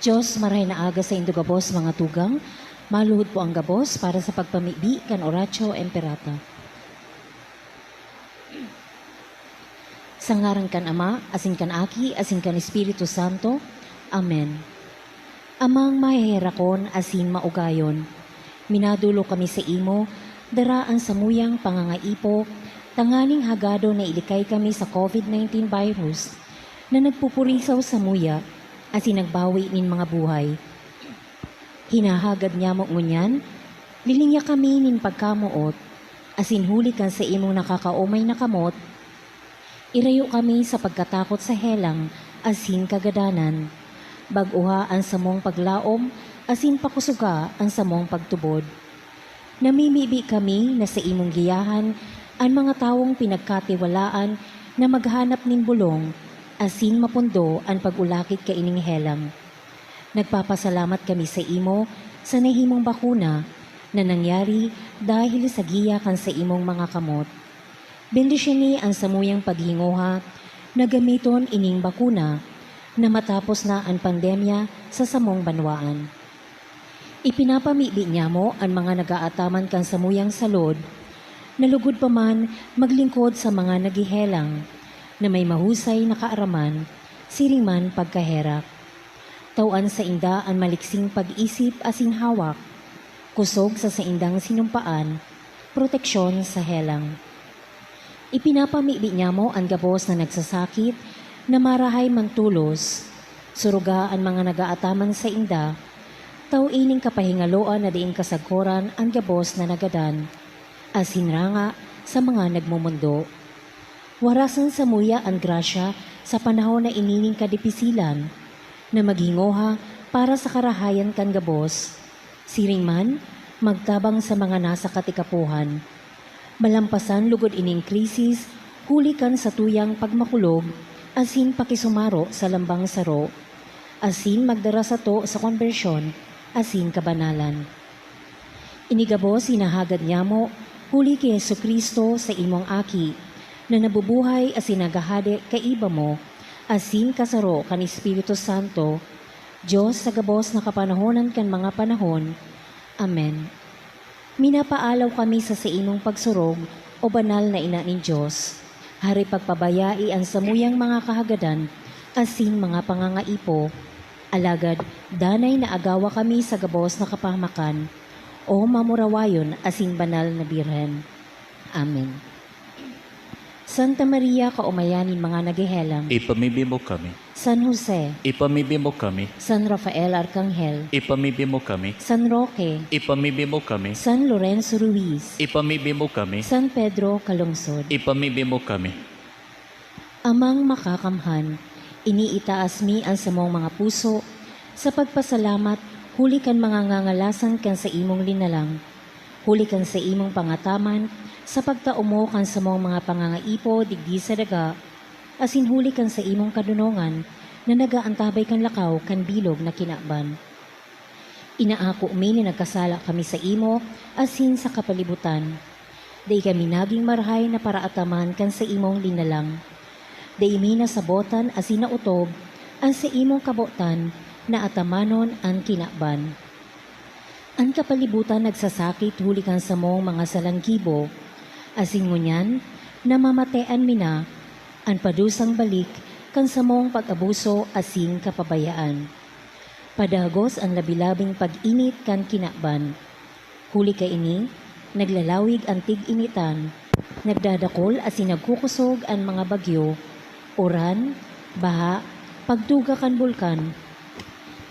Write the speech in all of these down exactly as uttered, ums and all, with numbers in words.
Diyos, marahay na aga saindo gabos, mga tugang. Maluhod po ang gabos para sa pagpamibi kan Oratio Imperata. Sa ngaran kan Ama, asin kan Aki, asin kan Espiritu Santo. Amen. Amang maheherakon asin maugayon, minadolok kami saimo, dara an samuyang pangangaipo, tanganing hagadon na ilikay kami sa COVID nineteen virus na nagpupurisaw samuya asin nagbawi nin mga buhay. Hinahagad nyamo ngunyan, lilingya kami nin pagkamoot, asin huli kan saimong nakakaomay na kamot, irayo kami sa pagkatakot sa helang asin kagadanan. Bag-oha an samong paglaom asin pakosoga an samong pagtubod. Namimibi kami na saimong giyahan an mga tawong pinagkatiwalaan na maghanap nin bolong asin mapundo an pag-ulakit kaining helang. Nagpapasalamat kami saimo sa nahimong bakuna na nangyari dahil sa giya kan saimong mga kamot. Bendisyoni an samuyang paghingoha na gamiton ining bakuna na matapos na an pandemya sa samong banwaan. Ipinapamibi nyamo an mga nag-aataman kan samuyang salod, na lugod pa man maglingkod sa mga naghehelang na may mahusay na kaaraman, siring man pagkaherak. Tawan sainda an maliksing pag-isip asin hawak, kosog sa saindang sinumpaan, proteksyon sa helang. Ipinapamibi nyamo an gabos na nagsasakit na marahay man tolos. Suruga an mga nag-aataman sainda, taw ining kapahingaloan na diin kasagkoran an gabos na nagadan, asin ranga sa mga nagmomondo. Warasan samuya an grasya sa panahon na ini nin kadipisilan, na maghingoha para sa karahayan kan gabos. Siring man, magtabang sa mga nasa katikapohan. Malampasan lugod ining krisis, huli kan satuyang pagmakulog asin pakisumaro sa lambang saro, asin magdara sato sa konbersyon asin kabanalan. Ini gabos hinahagad nyamo huli ki Jesu-Cristo, saimong Aki, na nabubuhay asin naghahade kaiba mo, asin kasaro kan Espiritu Santo, Dios sa gabos na kapanahonan kan mga panahon. Amen. Minapaalaw kami sa saimong pagsurog, O Banal na Ina nin Dios. Hare pagpabayai an samuyang mga kahagadan asin mga pangangaipo. Alagad danay na agawa kami sa gabos na kapahamakan, O mamurawayon asin banal na Birhen. Amen. Santa Maria, kaomayan nin mga naghehelang. Ipamibi mo kami. San Jose. Ipamibi mo kami. San Rafael Arkanghel. Ipamibi mo kami. San Roque. Ipamibi mo kami. San Lorenzo Ruiz. Ipamibi mo kami. San Pedro Calungsod. Ipamibi mo kami. Amang Makakamhan, iniitaas mi an samong mga puso sa pagpasalamat huli kan mga ngangalasan kan saimong linalang, huli kan saimong pangataman sa pagtao mo kan samong mga pangangaipo digdi sa daga, asin huli kan saimong kadonongan na nag-aantabay kan lakaw kan bilog na kinaban. Inaako mi na nagkasala kami saimo asin sa kapalibutan. Dai kami nagin marahay na paraataman kan saimong linalang. Dai mi nasabotan asin naotob an saimong kabotan na atamanon an kinaban. An kapalibutan nagsasakit huli kan samong mga salang gibo, asin ngunyan namamatean mi na an padusang balik kan samong pag-abuso asin kapabayaan. Padagos an labi-labing pag-init kan kinaban. Huli kaini, naglalawig an tig-initan, nagdadakol asin nagkukosog an mga bagyo, uran, baha, pagduga kan bulkan,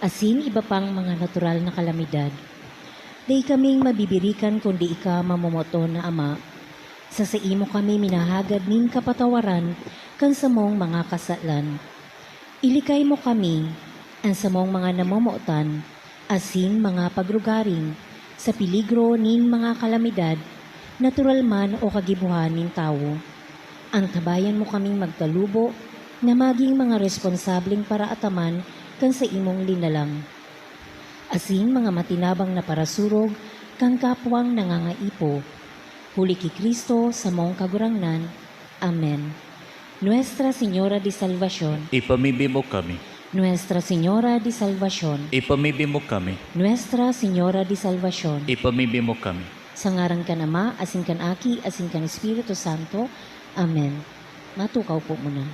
asin iba pang mga natural na kalamidad. Dai kaming mabibirikan kundi ika, mamomoton na Ama. Sa saimo kami minahagad nin kapatawaran kan samong mga kasalan. Ilikay mo kami, an samong mga namomotan, asin mga pagrugaring, sa peligro nin mga kalamidad, natural man o kagibohan nin tawo. Antabayan mo kaming magkalubo na magin mga responsableng paraataman kan saimong linalang, asin mga matinabang na parasurog kan kapwang nangangaipo. Huli ki Cristo, samong Kagurangnan. Amen. Nuestra Señora de Salvacion. Ipamibi mo kami. Nuestra Señora de Salvacion. Ipamibi mo kami. Nuestra Señora de Salvacion. Ipamibi mo kami. Sa ngaran kan Ama, asin kan Aki, asin kan Espiritu Santo. Amen. Matukaw po muna.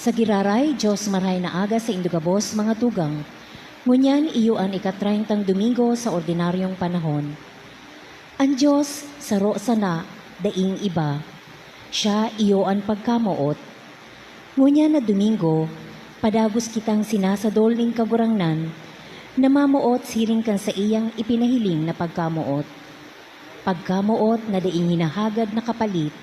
Sa giraray, Diyos, marahay na aga sa indo gabos, mga tugang. Ngunyan, iyo an ikatreyntang Domingo sa ordinaryong panahon. An Diyos, saro sana, daing iba. Siya iyo an pagkamoot. Ngunyan na Domingo, padagos kitang sinasadol nin Kagurangnan na mamoot siring kan saiyang ipinahiling na pagkamoot. Pagkamoot na daing hinahagad na kapalit,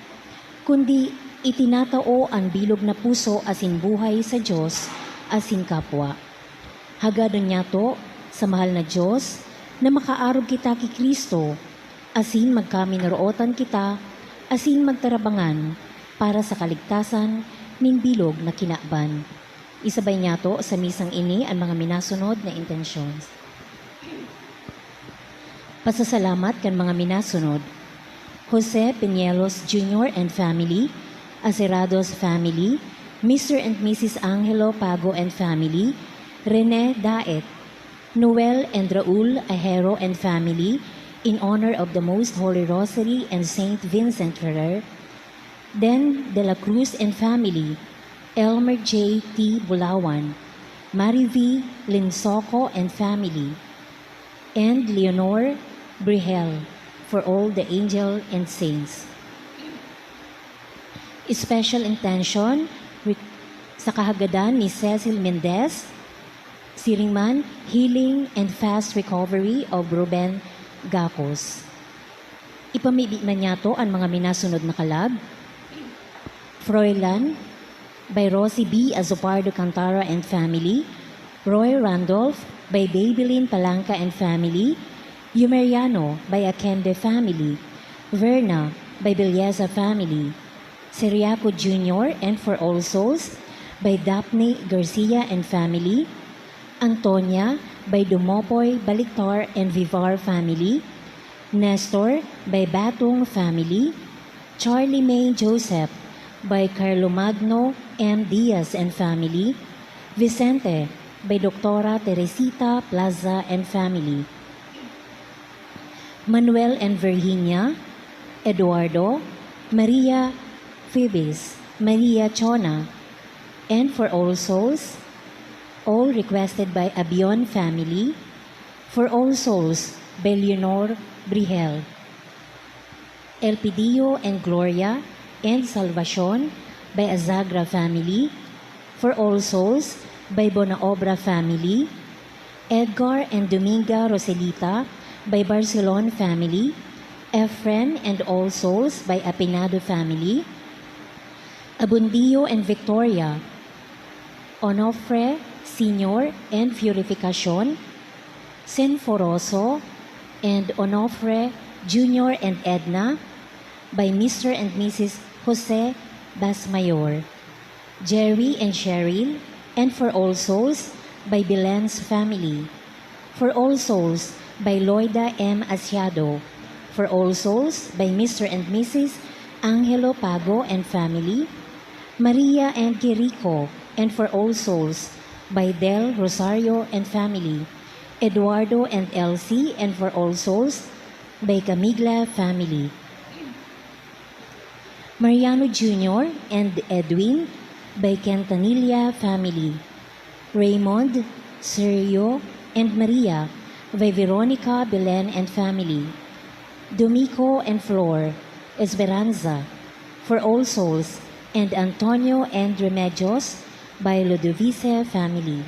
kundi itinatao an bilog na puso asin buhay sa Diyos asin kapwa. Hagadon nyato sa mahal na Diyos na makaarog kita ki Cristo, asin magkaminorootan kita asin magtarabangan para sa kaligtasan nin bilog na kinaban. Isabay nyato sa misang ini an mga minasunod na intensyon. Pasasalamat kan mga minasunod: Jose Piñelos Junior and family, Acerados family, Mister and Missus Angelo Pago and family, Rene Daet, Noel and Raul Ahero and family, in honor of the Most Holy Rosary and Saint Vincent Ferrer, Den de la Cruz and family, Elmer J T Bulawan, Mary V Linsoco and family, and Leonor Brihel, for all the angel and saints. Special intention, re-, sa kahagadan ni Cecil Mendez, siring man, healing and fast recovery of Ruben Gacos. Ipamibi man nyato an mga minasunod na kalag: Froilan, by Rosie B Azopardo Cantara and family; Roy Randolph, by Babylin Palanca and family; Yumeriano, by Akende family; Verna, by Belleza family; Ciriaco Junior and for all souls, by Daphne Garcia and family; Antonia, by Dumopoy, Baliktar and Vivar family; Nestor, by Batong family; Charlie May Joseph, by Carlo Magno M Diaz and family; Vicente, by Doctora Teresita Plaza and family; Manuel and Virginia, Eduardo, Maria, Phoebis, Maria Chona, and for all souls, all requested by Abion family, for all souls by Leonor Brihel, Elpidio and Gloria and Salvacion by Azagra family, for all souls by Bonaobra family, Edgar and Dominga Roselita by Barcelon family, Efren and all souls by Apinado family, Abundio and Victoria, Onofre Senior and Purificacion, Sinforoso and Onofre Junior and Edna, by Mister and Missus Jose Basmayor, Jerry and Cheryl, and for all souls by Belen's family, for all souls by Loida M Asiado, for all souls by Mister and Missus Angelo Pago and family, Maria and Quirico, and for all souls by Del Rosario and family, Eduardo and Elsie, and for all souls by Camigla family. Mariano Junior and Edwin by Quintanilla family. Raymond, Sergio, and Maria by Veronica Belen and family. Domico and Flor Esperanza, for all souls, and Antonio and Remedios by Ludovice family.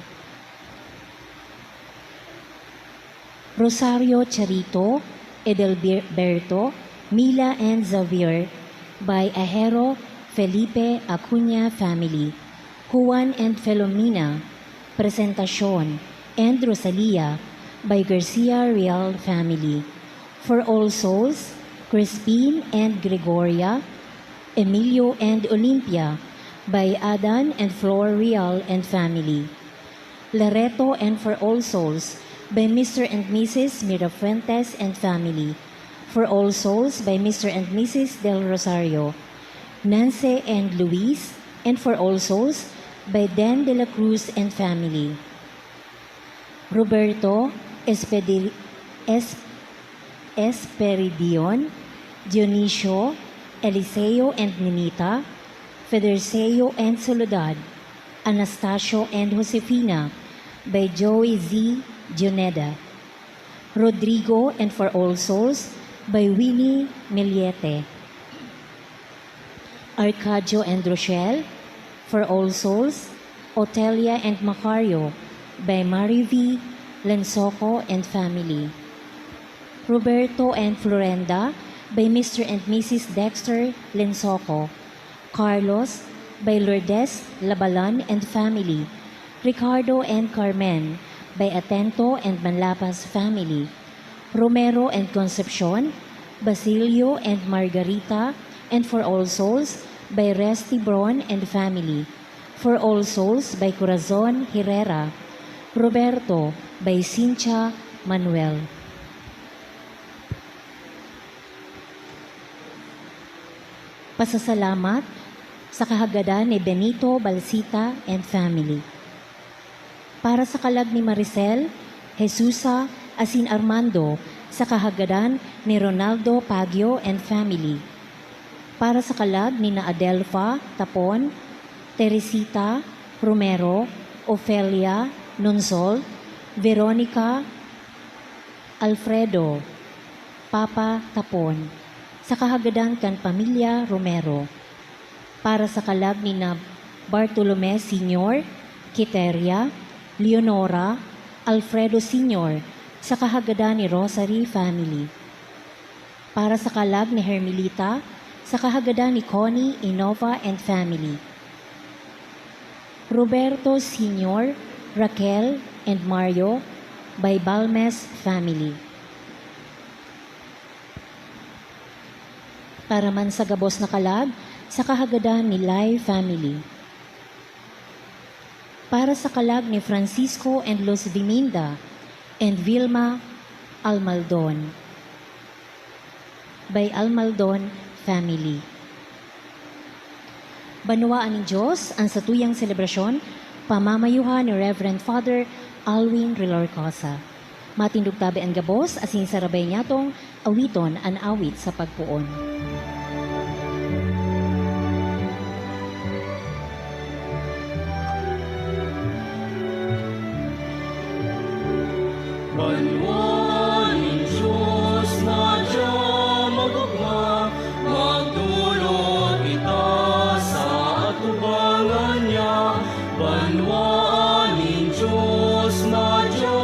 Rosario Charito, Edelberto, Mila and Xavier by Ahero Felipe Acuña family. Juan and Filomena, Presentacion, and Rosalia by Garcia Real family. For All Souls, Crispin and Gregoria, Emilio and Olympia by Adan and Flor Real and family. Loreto and For All Souls by Mister and Missus Mirafuentes and family. For All Souls by Mister and Missus Del Rosario. Nancy and Luis, and For All Souls by Den de la Cruz and family. Roberto Espedi-, Es-, Esperidion, Dionisio, Eliseo and Ninita, Federceo and Soledad, Anastasio and Josefina by Joey Z Juneda. Rodrigo and For All Souls by Winnie Miliete. Arcadio and Rochelle, For All Souls, Otelia and Macario by Marivi Lensoco and family. Roberto and Florenda by Mister and Missus Dexter Lensoco. Carlos by Lourdes Labalan and family. Ricardo and Carmen by Atento and Manlapas family. Romero and Concepcion, Basilio and Margarita, and For All Souls by Resty Bron and family. For All Souls by Corazon Herrera. Roberto by Cynthia Manuel. Pasasalamat sa kahagadan ni Benito Balsita and family. Para sa kalag ni Maricel, Jesusa, asin Armando, sa kahagadan ni Ronaldo Pagio and family. Para sa kalag ni na Adelfa Tapon, Teresita Romero, Ofelia Nonsol, Veronica Alfredo, Papa Tapon, sa kahagadan kan pamilya Romero. Para sa kalag ni na Bartolome Senior, Quiteria, Leonora, Alfredo Senior, sa kahagadan ni Rosary family. Para sa kalag ni Hermelita, sa kahagadan ni Connie Innova and family. Roberto Senior, Raquel, and Mario, by Balmes family. Para man sa gabos na kalag, sa kahagadan ni Lai family. Para sa kalag ni Francisco and Luz Viminda and Vilma Almaldon, by Almaldon family. Banwaan nin Diyos an satuyang selebrasyon, pamamayuhan ni Reverend Father Alwin Rilorcosa. Matindog tabi an gabos asin sarabay niyatong awiton an awit sa pagpoon. Banwaan nin Diyos madya magugma, magdolok kita sa atubangan niya. Banwaan nin Diyos madya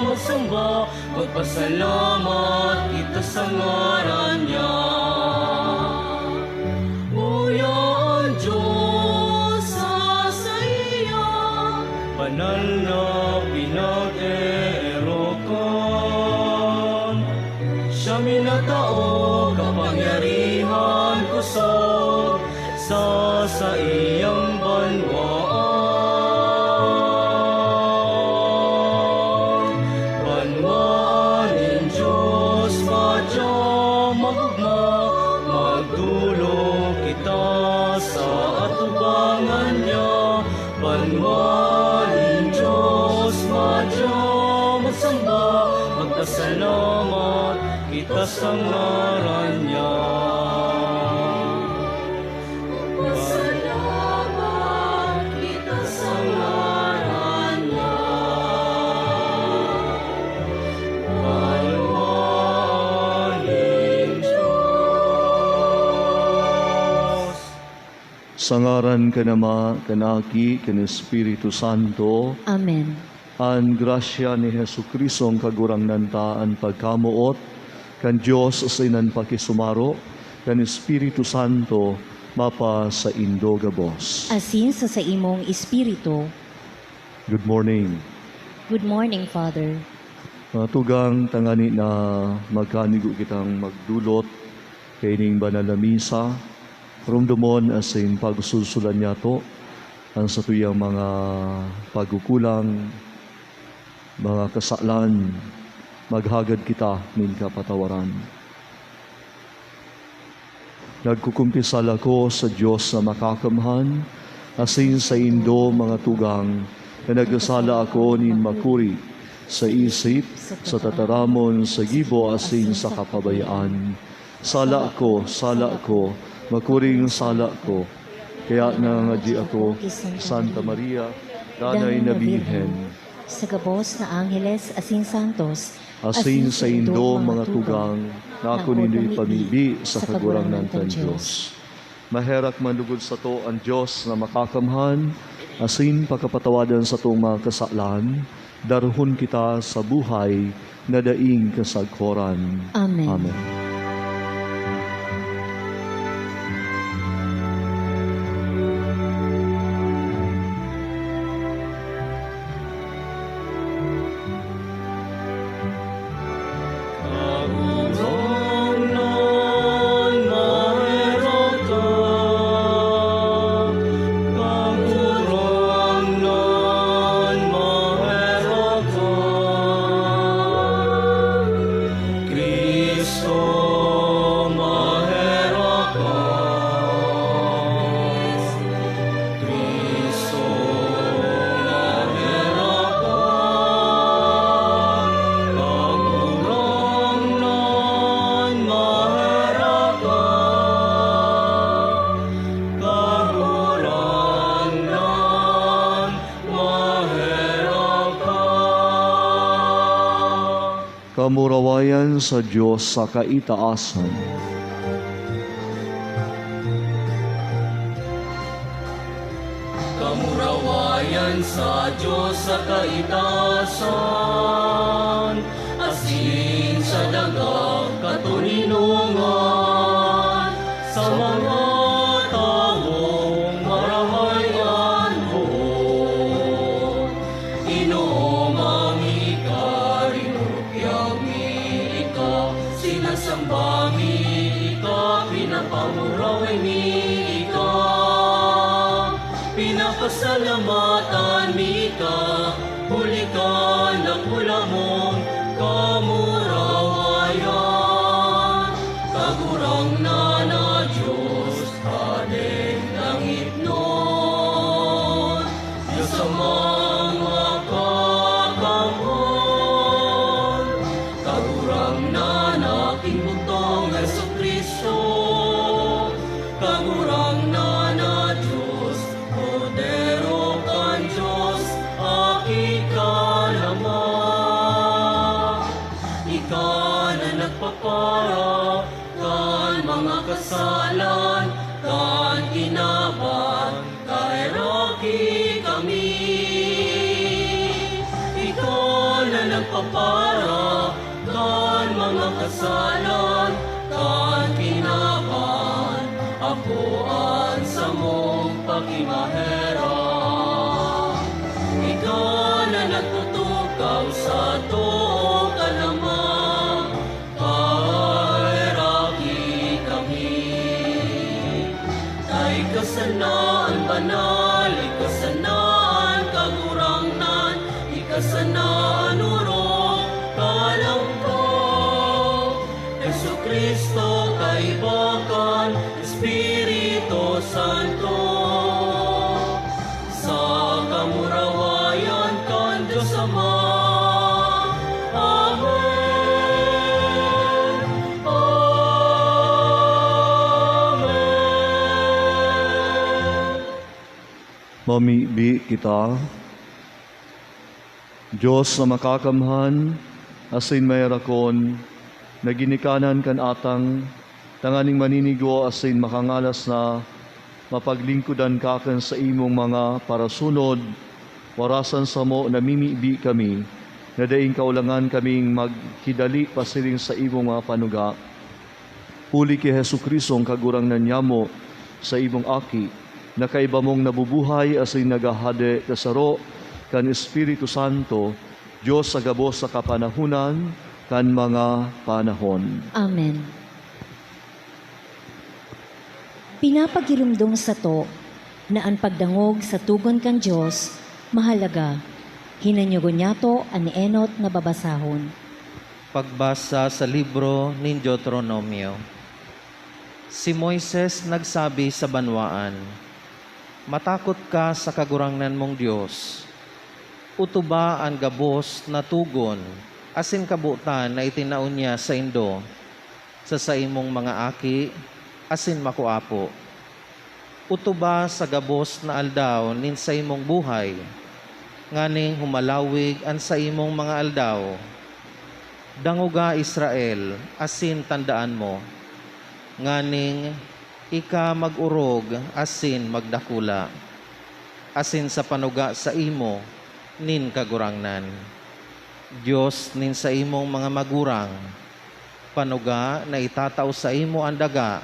magsamba, magpasalamat kita sa ngaran niya. Uya an Diyos sa saiya, banal na pinag-eerokan. Siya minatao kapangyarihan kosog sa saiyang banwaan. Banwaan nin Diyos madya magugma, magdolok kita sa atubangan niya. Banwaan nin Diyos madya magsamba, magpasalamat kita sa ngaran niya. Magpasalamat kita sa ngaran niya. Banwaan nin Diyos. Sa ngaran kan Ama, kan Aki, kan Espiritu Santo. Amen. An grasya ni Jesu-Cristo, an Kagurangnan ta, an pagkamoot kan Dios asin an pakisumaro kan Espiritu Santo mapasaindo gabos. Asin sa saimong espiritu. Good morning. Good morning, Father. Mga tugang, tangani na magkanigo kitang magdulot kaining banal na misa, rumdomon asin pagsulsulan niyato an satuyang mga pagkukulang, mga kasalan, maghagad kita nin kapatawaran. Nagkukumpisal ako sa Dios na Makakamhan, asin saindo, mga tugang, na nagkasala ako nin makuri, sa isip, sa tataramon, sa gibo, asin sa kapabayaan. Sala ko, sala ko, makuring sala ko. Kaya nangangadyi ako, Santa Maria, Danay na Birhen, sa gabos na angheles asin santos, asin saindo, mga tugang, na ako nindo ipamibi sa Kagurangnan kan Dios. Maherak man lugod sato an Dios na Makakamhan, asin pakapatawadan satong mga kasalan, darhon kita sa buhay na daing kasagkoran. Amen. Amen. Kamurawayan sa Dios sa kaitaasan. Kamurawayan sa Dios sa kaitaasan, asin sa daga katoninongan, sa mga tawong marahay an boot. Inooma mi ika, rinurukyang mi ika, sinasamba mi ika, pinapamurawi mi ika, pinapasalamatan mi ika, huli kan dakula mong kamurawayan. Kagurangnan na Dios, Hadeng langitnon, Dios Amang Makakamhan, Kagurangnan na aking bugtong Jesu-Cristo, Kagurangnan na Dios, Kordero kan Dios, Aki kan Ama. Ika na nagpapara kan mga kasalan kan kinaban, kaheraki kami. Ika na nagpapara kan mga kasalan kan kinaban, akoan samong pakimaherak. Ika na nagtutukaw sa too kan Ama, kaheraki kami. Ta ika sana an banal, ika sana an kagurangnan, ika sana an orog kan angkaw. Jesu-Cristo, kaiba kan Espiritu Santo, sa kamurawayan kan Dios Ama. Amen. Amen. Mamibi kita. Dios na makakamhan asin maherakon, na ginikanan kan atang, tanganing maninigo asin makangalas na mapaglingkodan ka kan saimong mga parasunod, warasan samo namimibi kami na daing kaulangan kaming maghidali pasiring sa imong mga panuga. Huli ki Jesu-Cristo, an Kagurangnan nyamo, sa imong Aki, na kaiba mong nabubuhay asin naghahade kasaro kan Espiritu Santo, Dios sa gabos sa kapanahonan kan mga panahon. Amen. Pinapagiromdom sato na an pagdangog sa tugon kan Dios mahalaga. Hinanyogon niyato an enot na babasahon. Pagbasa sa libro nin Deuteronomio. Si Moises nagsabi sa banwaan, "Matakot ka sa Kagurangnan mong Dios. Utuba an gabos na togon asin kabotan na itinao niya saindo, sa saimong mga aki asin makuapo. Utuba sa gabos na aldaw nin saimong buhay, nganing humalawig an saimong mga aldaw. Dangoga, Israel, asin tandaan mo, nganing ika mag-orog asin magdakula, asin sa panuga saimo nin Kagurangnan, Dios nin saimong mga magurang, panuga na itatao saimo an daga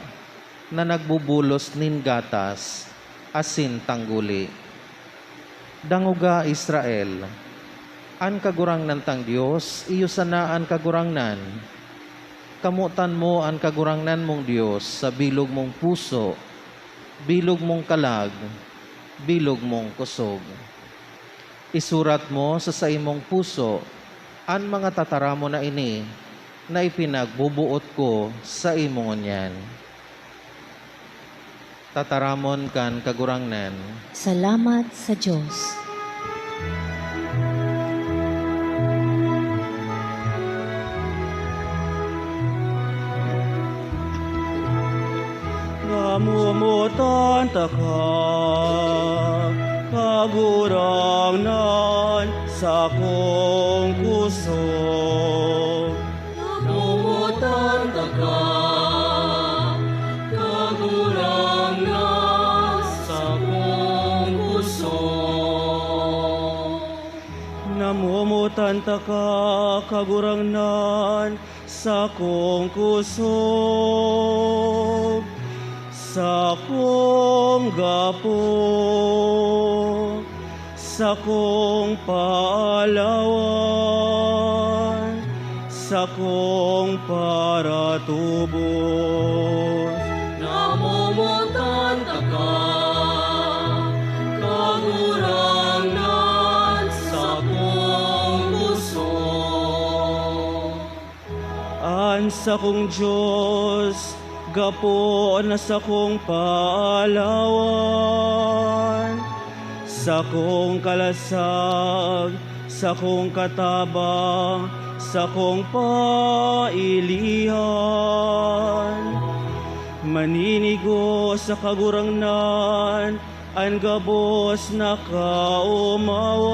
na nagbubulos nin gatas asin tangguli. Dangoga, Israel, an Kagurangnan tang Dios, iyo sana an Kagurangnan. Kamotan mo an Kagurangnan mong Dios sa bilog mong puso, bilog mong kalag, bilog mong kosog. Isurat mo sa saimong puso an mga tataramon na ini na ipinagboboot ko saimo ngunyan." Tataramon kan Kagurangnan. Salamat sa Dios. Namomotan taka, Kagurangnan, sakong kosog. Namomotan taka, Kagurangnan, sakong kosog. Namomotan taka, Kagurangnan, sakong kosog, sakong gapo, sakong paalawan, sakong paratubos. Namomotan taka, Kagurangnan, sakong kosog. An sakong Dios, gapo na sakong paalawan, sakong kalasag, sakong katabang, sakong pailihan. Maninigo sa Kagurangnan an gabos na kaomawan.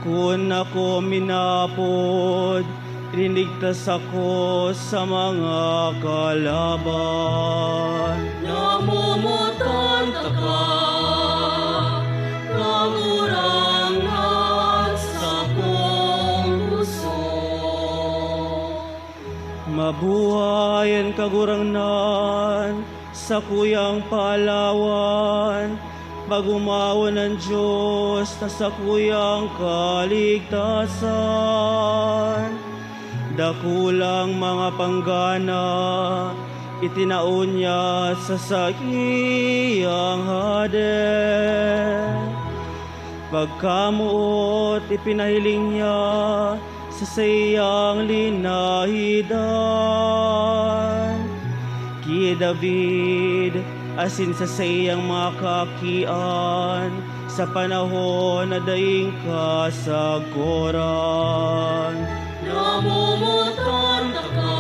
Kun ako minapod, ilinigtas ako sa mga kalaban. Namomotan taka, Kagurangnan, sakong kosog. Mabuhay an Kagurangnan, sakuyang paalawan, mag-omawon an Dios na sakuyang kaligtasan. Dakulang mga panggana itinao niya sa saiyang hade. Pagkamoot, ipinahiling niya sa saiyang linahidan ki David asin sa saiyang mga kaakian sa panahon na daing kasagkoran. Namomotan taka,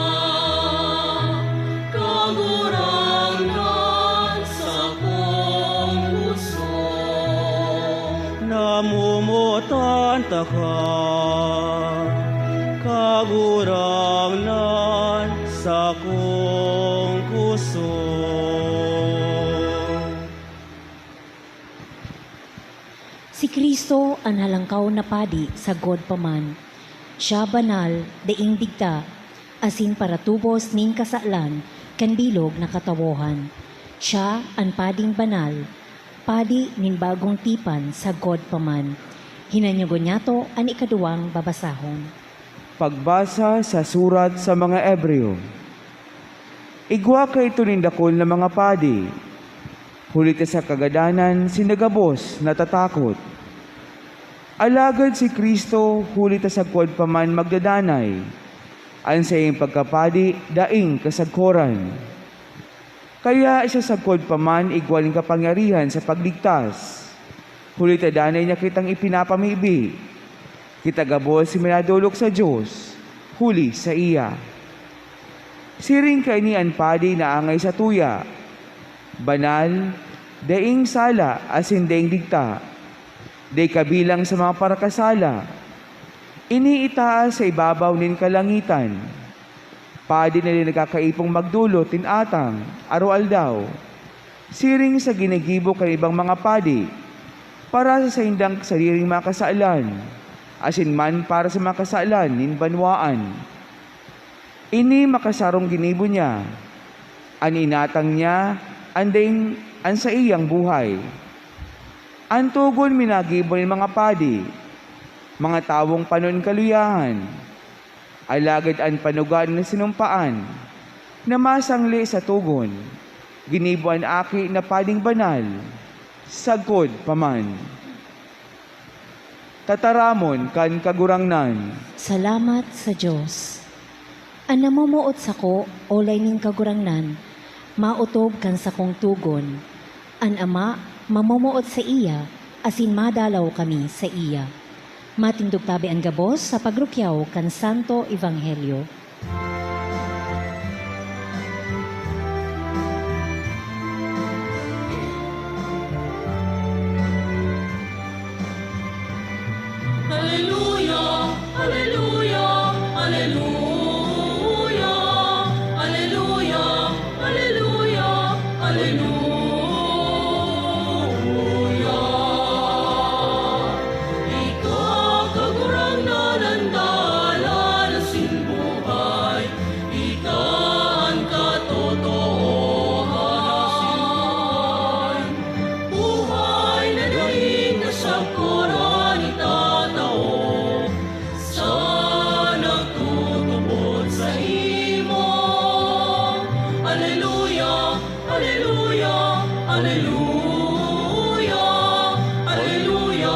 Kagurangnan, sakong kosog. Namomotan taka, Kagurangnan, sakong kosog. Si Cristo an Halangkaw na Padi sagkod pa man. Siya banal, daing digta, asin paratubos nin kasalan kan bilog na katawohan. Siya an Pading Banal, Padi nin bagong tipan sagkod pa man. Hinanyogon niyato an ikaduwang babasahon. Pagbasa sa surat sa mga Ebreo. Igwa kaidto nin dakul na mga padi, huli ta sa kagadanan sinda gabos natatakot. Alagad si Cristo, huli ta sagkod pa man magdadanay, an saiyang pagkapadi daing kasagkoran. Kaya siya sagkod pa man igwa nin kapangyarihan sa pagligtas, huli ta danay niya kitang ipinapamibi. Kita gabos minadolok sa Dios, huli saiya. Siring kaini an padi na angay sa tuya, banal, daing sala asin daing digta, dai kabilang sa mga parakasala. Ini itaas sa ibabaw nin kalangitan. Padi na nin nagkakaipong magdolot nin atang aroaldaw, siring sa ginigibo kan ibang mga padi, para sa saindang sadiring mga kasalan, asin man para sa mga kasalan nin banwaan. Ini makasarong ginibo niya. An inatang niya, an daing, an saiyang buhay. An togon minagibo nin mga padi, mga tawong panon kaluyahan. Alagad an panuga na sinumpaan, na masangli sa togon, ginibo an Aki na pading banal, sagkod pa man. Tataramon kan Kagurangnan. Salamat sa Dios. An namomoot sako, olay nin Kagurangnan, maotob kan sakong togon. An Ama mamomoot saiya, asin madalaw kami saiya. Matindog tabi an gabos sa pagrukyaw kan Santo Ebanghelyo. Aleluya, aleluya, aleluya, aleluya, aleluya, aleluya. Ika, Kagurangnan, an dalan asin buhay. Ika an katotoohan. Buhay na daing kasagkoran itatao sa nagtutubod saimo. Aleluya, aleluya, aleluya, aleluya,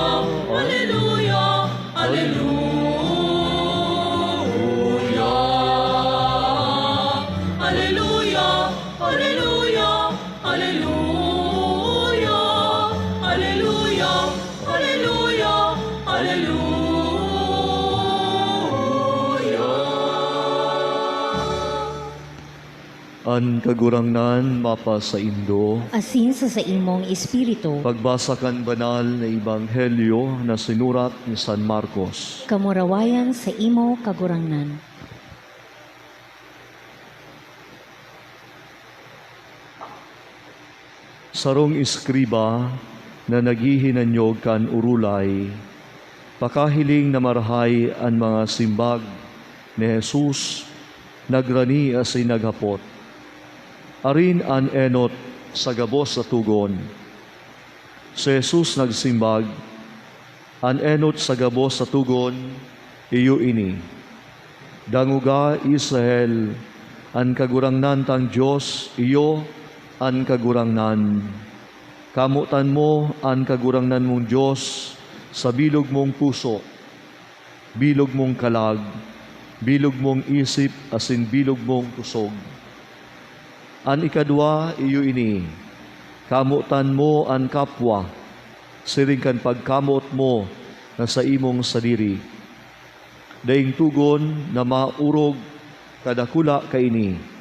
aleluya, aleluya. Aleluya, aleluya, aleluya, aleluya, aleluya, aleluya. An Kagurangnan mapasaindo. Asin sa saimong espiritu. Pagbasa kan banal na ebanghelyo na sinurat ni San Marcos. Kamurawayan saimo, Kagurangnan. Sarong eskriba na naghihinanyog kan orolay, pakahiling na marahay an mga simbag ni Jesus, nagrani asin naghapot, "Arin an enot sa gabos na togon?" Si Jesus nagsimbag, "An enot sa gabos na togon, iyo ini: 'Dangoga, Israel, an Kagurangnan tang Dios, iyo an Kagurangnan. Kamotan mo an Kagurangnan mong Dios sa bilog mong puso, bilog mong kalag, bilog mong isip, asin bilog mong kusog. An ikadwa, iyo ini: Kamotan mo an kapwa siring kan pagkamoot mo na saimong sadiri.' Daing togon na maorog kadakula kaini."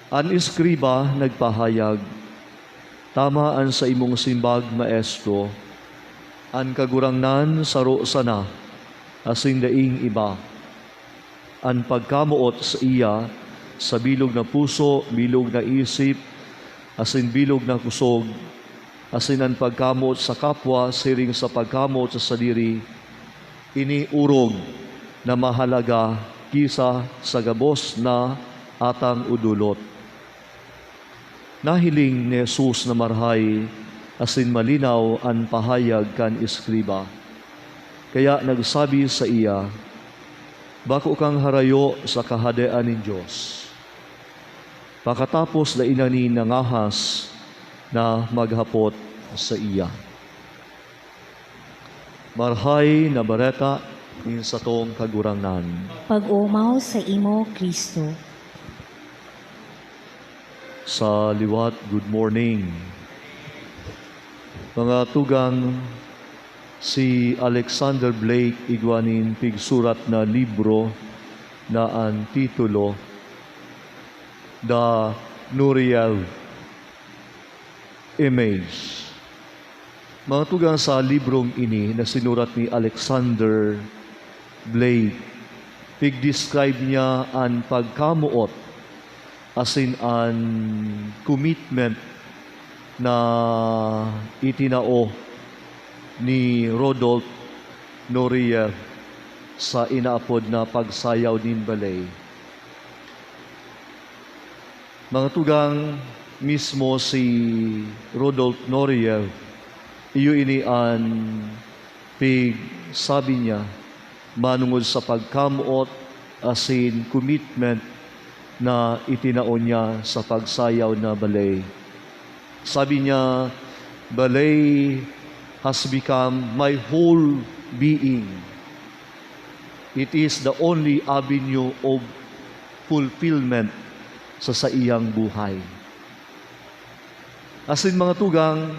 An eskriba nagpahayag, "Tama an saimong simbag, Maestro. An Kagurangnan saro sana, asin daing iba. An pagkamoot saiya sa bilog na puso, bilog na isip, asin bilog na kusog, asin an pagkamoot sa kapwa siring sa pagkamoot sa sadiri, ini orog na mahalaga ki sa gabos na atang o dolot." Nahiling ni Jesus na marahay asin malinaw an pahayag kan eskriba. Kaya nagsabi saiya, "Bako kang harayo sa Kahadean nin Dios." Pakatapos, dai na nin nangahas na maghapot saiya. Marahay na Bareta nin satong Kagurangnan. Pag-omaw saimo, Cristo. Sa liwat, good morning. Mga tugang, si Alexander Blake igwa nin pigsurat na libro na an titulo, The Nureyev Image. Mga tugang, sa librong ini na sinurat ni Alexander Blake, pig-describe niya an pagkamoot asin an commitment na itinao ni Rodolphe Nourieff sa inaapod na pagsayaw nin baley. Mga tugang, mismo si Rodolphe Nourieff, iyo ini an pigsabi niya manongod sa pagkamoot asin commitment na itinao niya sa pagsayaw na baley. Sabi niya, "Baley has become my whole being. It is the only avenue of fulfillment sa saiyang buhay." Asin, mga tugang,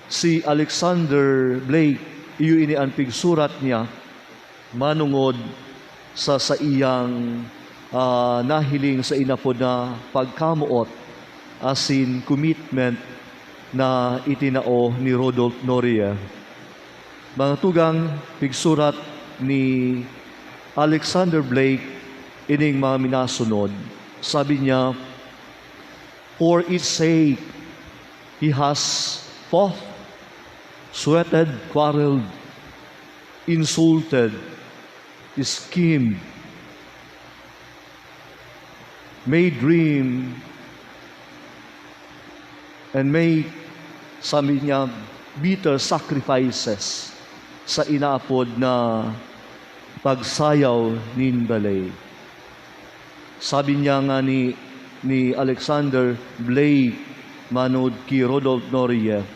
si Alexander Blake, iyo ini an pigsurat niya manongod sa saiyang, ah, nahiling sa inapod na pagkamoot asin commitment na itinao ni Rodolphe Nourieff. Mga tugang, pigsurat ni Alexander Blake ining mga minasunod. Sabi niya, "For its sake, he has fought, sweated, quarreled, insulted, schemed, made dream, and made," sabi niya, "bitter sacrifices sa inaapod na pagsayaw nin baley." Sabi niya nga ni, ni Alexander Blake manod ki Rodolphe Nourieff,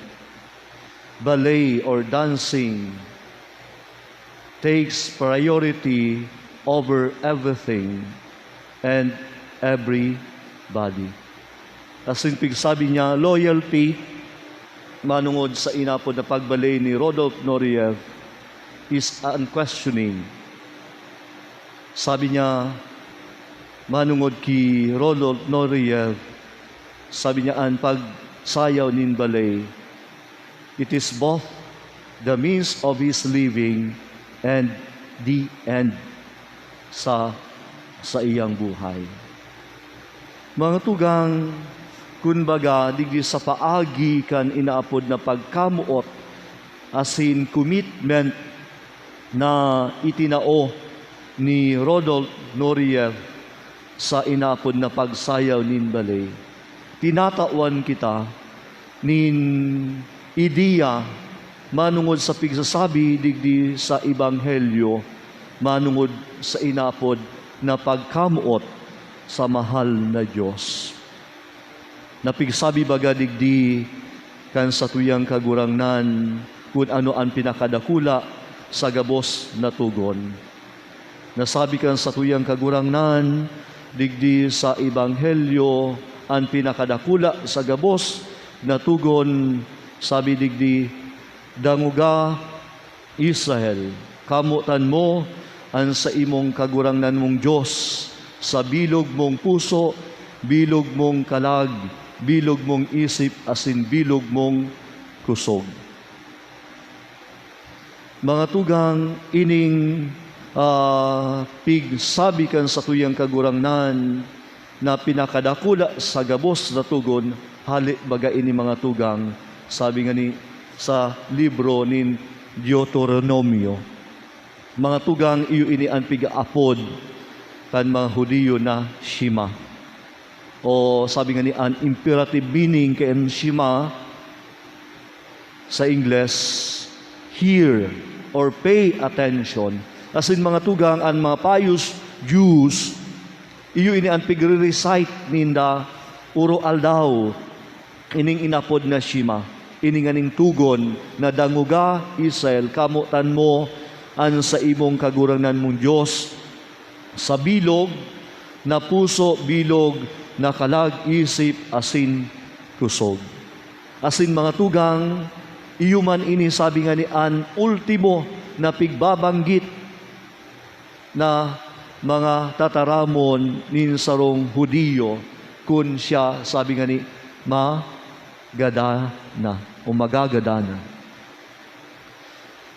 "Ballet or dancing takes priority over everything and everybody." Asin pigsabi niya, "Loyalty manongod sa inapod na pagbaley ni Rodolphe Nourieff is unquestioning." Sabi niya, manongod ki Rodolphe Nourieff, sabi niya, an pagsayaw nin baley, it is both the means of his living and the end sa saiyang buhay. Mga tugang, kun baga, digdi sa paagi kan inaapod na pagkamoot asin commitment na itinao ni Rodolphe Nourieff sa inaapod na pagsayaw nin baley, tinatawan kita nin ideya manongod sa pigsasabi digdi sa Ebanghelyo, manongod sa inaapod na pagkamoot sa mahal na Dios. Napigsabi baga digdi kan satuyang Kagurangnan kun ano an pinakadakula sa gabos na togon. Nasabi kan satuyang Kagurangnan digdi sa Ebanghelyo, an pinakadakula sa gabos na togon, sabi digdi, "Dangoga, Israel, kamotan mo an saimong Kagurangnan mong Dios sa bilog mong puso, bilog mong kalag, bilog mong isip, asin bilog mong kusog." Mga tugang, ining, ah, pigsabi kan satuyang Kagurangnan na pinakadakula sa gabos na togon, hale baga ini, mga tugang, sabi ngani sa libro nin Deuteronomio. Mga tugang, iyo ini an pig-aapod kan mga Judio na Shema. O sabi ngani, an imperative meaning kan Shema, sa Ingles, hear or pay attention. Asin mga tugang, an mga pious Jews, iyo ini an pigre-recite ninda oro-aldaw, ining inapod na Shema. Ini nganing togon na, "Dangoga, Israel, kamotan mo an saimong Kagurangnan mong Dios sa bilog na puso, bilog na kalag, isip, asin kusog." Asin mga tugang, iyo man ini, sabi ngani, an ultimo na pigbabanggit na mga tataramon nin sarong Judio, kun siya, sabi ngani, magada na o magagada na.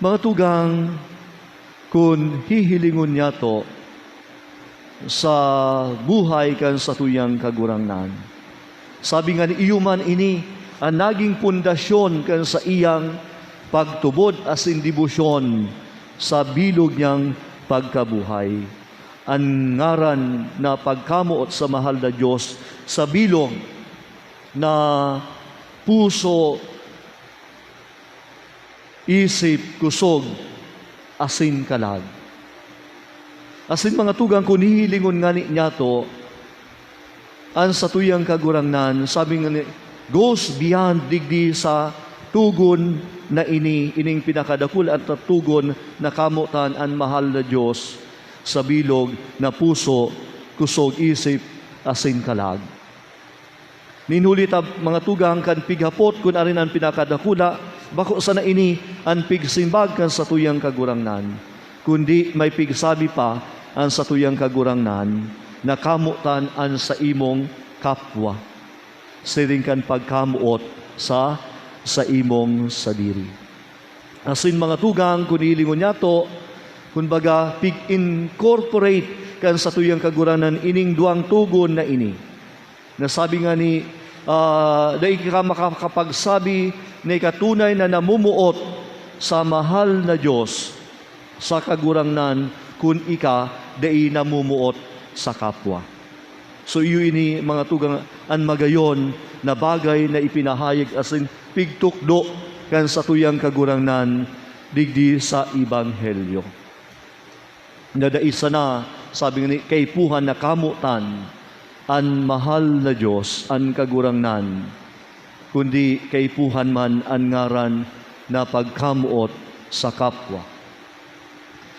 Mga tugang, kun hihilingon niyato sa buhay kan satuyang Kagurangnan, sabi ngani, iyo man ini an naging pundasyon kan saiyang pagtubod asin debosyon sa bilog niyang pagkabuhay. An ngaran na pagkamoot sa mahal na Dios sa bilog na puso, isip, kusog, asin kalag. Asin mga tugang, kun hihilingon ngani niyato an satuyang Kagurangnan, sabi ngani, goes beyond digdi sa togon na ini, ining pinakadakul an togon na kamotan an mahal na Dios sa bilog na puso, kusog, isip, asin kalag. Nin huli ta, mga tugang, kan pighapot kun arin an pinakadakula, bako sana ini an pigsimbag kan satuyang Kagurangnan, kundi may pigsabi pa an satuyang Kagurangnan na kamotan an saimong kapwa, siring kan pagkamoot sa saimong sadiri. Asin mga tugang, kun hihilingon niyato, kun baga, pig-incorporate kan satuyang Kagurangnan ining duwang togon na ini. Na sabi ngani, ah, dai ka makakapagsabi na ika tunay na namumuot sa mahal na Dios, sa Kagurangnan, kun ika dai namumuot sa kapwa. So, iyo ini, mga tugang, an magayon na bagay na ipinahayag asin pigtukdo kan satuyang Kagurangnan digdi sa Ebanghelyo. Na dai sana, sabi ngani, kaipuhan na kamotan an mahal na Dios, an Kagurangnan, kundi kaipuhan man an ngaran na pagkamoot sa kapwa.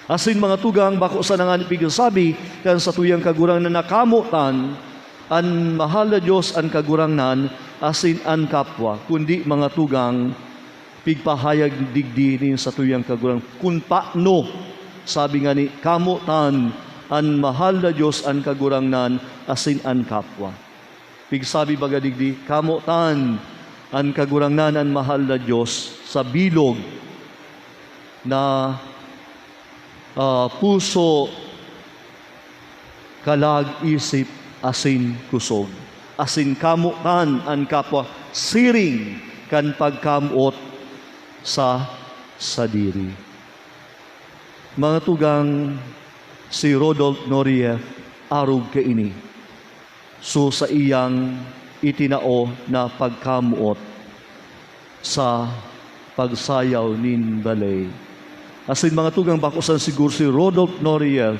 Asin mga tugang, bako sana ngani pigsabi kan satuyang Kagurangnan na kamotan an mahal na Dios, an Kagurangnan, asin an kapwa, kundi mga tugang, pigpahayag digdi nin satuyang Kagurang-, kun paano, sabi ngani, kamotan an mahal na Dios, an Kagurangnan, asin an kapwa. Pigsabi baga digdi, kamotan an Kagurangnan, an mahal na Dios, sa bilog na, ah, puso, kalag, isip, asin kusog, asin kamotan an kapwa siring kan pagkamoot sa sadiri. Mga tugang, si Rudolf Nureyev arog kaini. So, saiyang itinao na pagkamoot sa pagsayaw nin ballet. Asin mga tugang, bako sana siguro si Rudolf Nureyev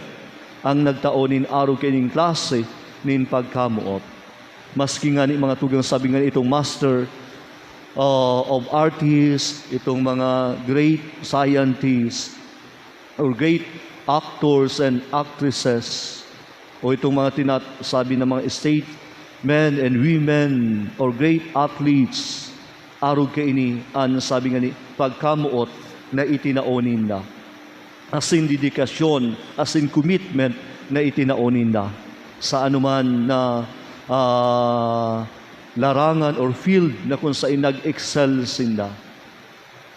ang nagtao nin arog kaining klase nin pagkamoot. Maski ngani mga tugang, sabi ngani itong master, uh, of artists, itong mga great scientists, or great actors and actresses, o itong mga tinat-, sabi ng mga statesmen and women, or great athletes, arog kaini an, sabi ngani, pagkamoot na itinao ninda, asin dedikasyon, asin commitment na itinao ninda sa anuman na, ah, larangan or field na kung sain nag-excel sinda.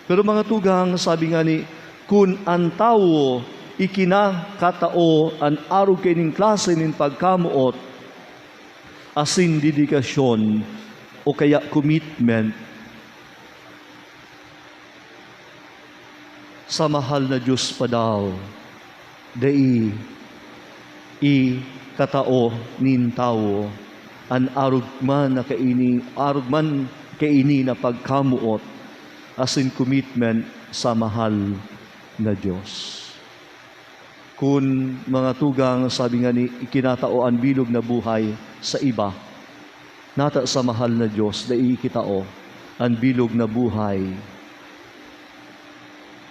Pero mga tugang, sabi ngani, kun an tawo ikinakatao an arog kaining klase nin pagkamoot asin dedikasyon o kaya commitment sa mahal na Dios pa daw, dai ikatao nin tawo an arog man na kaini, arog man kaini na pagkamoot. asin commitment sa mahal na Dios. Kun, mga tugang, sabi nga ni, ikinatao an bilog na buhay sa iba, nata sa mahal na Dios dai ikitao an bilog na buhay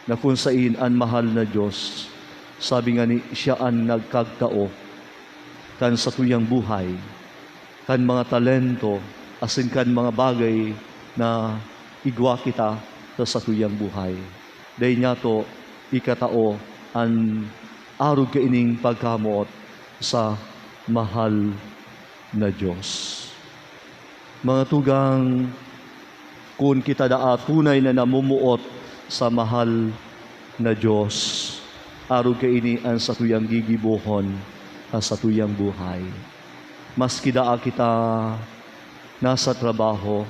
na kun sain an mahal na Dios, sabi nga ni, siya an nagkagtao kan satuyang buhay, kan mga talento, asin kan mga bagay na igwa kita sa satuyang buhay. Dai niyato ikatao an arog kaining pagkamoot sa mahal na Dios. Mga tugang, kun kita daa tunay na namumuot sa mahal na Dios, arog kaini an satuyang gigibohon sa satuyang buhay. Maski daa kita nasa trabaho,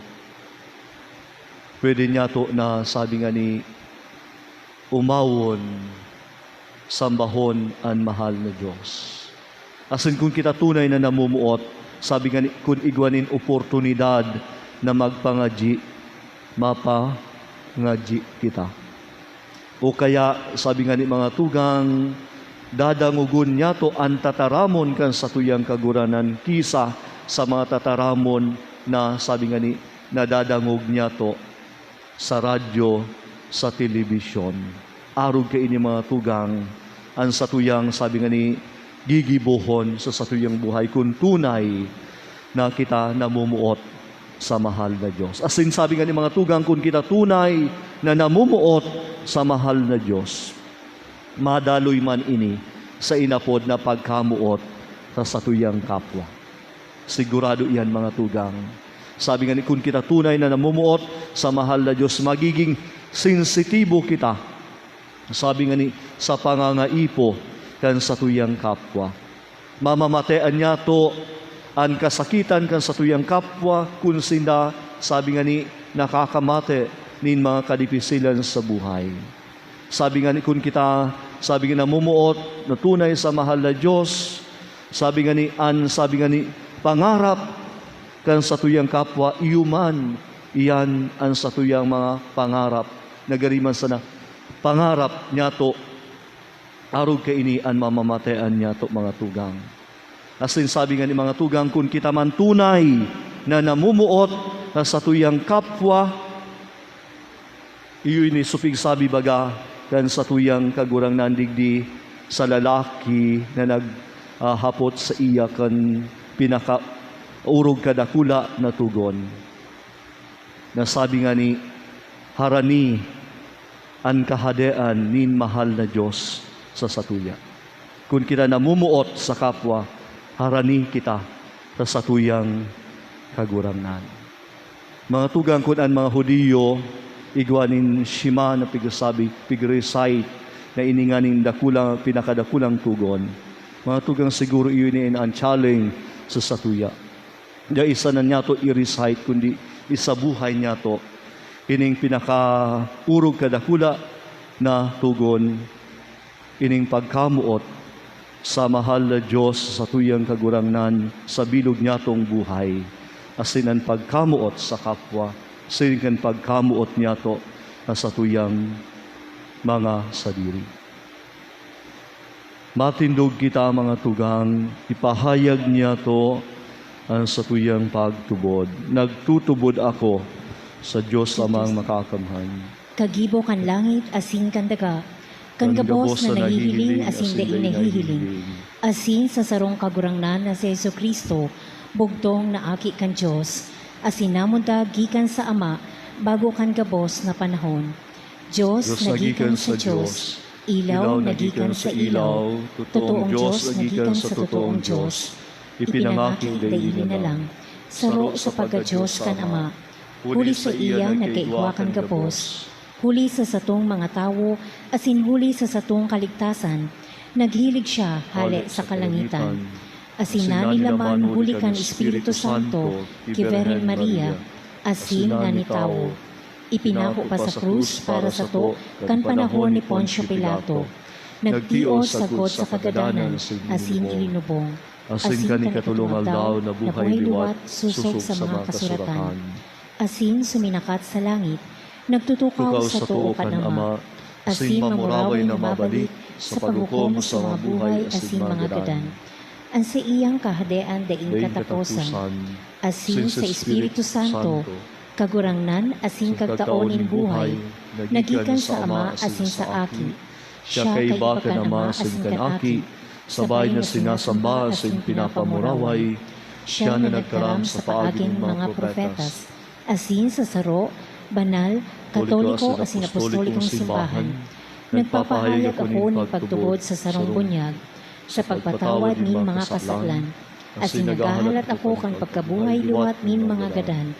pwede niyato na, sabi nga ni, umawon, sambahon an mahal na Dios. Asin kun kita tunay na namumuot, sabi nga ni, kun igwa nin oportunidad na magpangadyi, mapangadyi kita. O kaya, sabi nga ni, mga tugang, dadangogon niyato an tataramon kan satuyang Kagurangnan ki sa, sa mga tataramon na, sabi nga ni, nadadangog niyato sa radyo, sa telebisyon. Arog kaini, mga tugang, an satuyang, sabi nga ni, gigibohon sa satuyang buhay kun tunay na kita namumuot sa mahal na Dios. Asin sabi nga ni, mga tugang, kun kita tunay na namumuot sa mahal na Dios, madaloy man ini sa inapod na pagkamoot sa satuyang kapwa. Sigurado iyan, mga tugang. Sabi nga ni, kun kita tunay na namumuot sa mahal na Dios, magiging sensitibo kita, sabi nga ni, sa pangangaipo kan satuyang kapwa. Mamamatean niyato an kasakitan kan satuyang kapwa kun sinda, sabi nga ni, nakakamate nin mga kadipisilan sa buhay. Sabi nga ni, kun kita, sabi nga, namumuot na tunay sa mahal na Dios, sabi nga ni, an, sabi nga ni, pangarap kan satuyang kapwa, iyo man, iyan an satuyang mga pangarap. Nagari man sana pangarap niyato, arog kaini an mamamatean niyato, mga tugang. Asin sabi nga ni, mga tugang, kun kita man tunay na namumuot sa satuyang kapwa, iyo ini supig sabi, baga, kan satuyang Kagurangnan digdi sa lalaki na nag, ah, hapot saiya kan pinakaorog kadakula na togon, na sabi nga ni, harani an Kahadean nin mahal na Dios sa satuya. Kun kita namumuot sa kapwa, harani kita sa satuyang Kagurangnan. Mga tugang, kun an mga Judio igwa nin Shema na pigsasabi, pig-recite, na ini nganing dakula, pinakadakulang togon. Mga tugang, siguro iyo ini an challenge sa satuya. Dai sana niyato i-recite, kundi isabuhay niyato ining pinakaorog kadakula na togon, ining pagkamoot sa mahal na Dios, sa satuyang Kagurangnan, sa bilog niyatong buhay, asin an pagkamoot sa kapwa, siring kan pagkamoot niyato na satuyang mga sadiri. Matindog kita, mga tugang, ipahayag niyato an satuyang pagtubod. Nagtutubod ako sa Dios Amang Makakamhan, kagibo kan langit asin kan daga, kan gabos na nahihiling asin dai nahihiling, asin sa sarong Kagurangnan na si Jesu-Cristo, bugtong na Aki kan Dios, asin namundag gikan sa Ama bago kan gabos na panahon. Dios na gikan sa Dios, ilaw na gikan sa ilaw, totoong Dios na gikan sa totoong Dios, ipinangaki daini na lang, saro sa pagka-Dios kan Ama, huli saiya nagkaigwa kan gabos, huli sa satong mga tawo, asin huli sa satong kaligtasan, naghilig siya hale sa kalangitan. Asin nanilaman huli kan Espiritu Santo ki Birhen Maria, asin nani tawo. Ipinako pa sa krus para sato kan panahon ni Poncio Pilato. Nagtios sagkod sa kagadanan asin ilinubong. Asin kan ikatolong aldaw nabuhay liwat sosog sa mga kasuratan. Asin suminakat sa langit, Nagtutukaw sa too kan Ama, asin mamuraway na mabalik sa paghukom sa mga buhay asin mga gadan. An saiyang kahadean daing kataposan, asin sa Espiritu Santo, Kagurangnan asin Kagtao nin buhay, na gikan sa Ama asin sa Aki. Siya kaiba kan Ama asin kan Aki, sabay na sinasamba asin pinapamuraway. Siya na nagtaram sa paagi nin mga propeta, asin sa saro, banal, katoliko asin apostolikong simbahan. Nagpapahayag ako nin pagtubod sa sarong bunyag, sa pagpatawad nin mga kasalan, asin naghahalat ako kan pagkabuhay liwat nin mga gadan,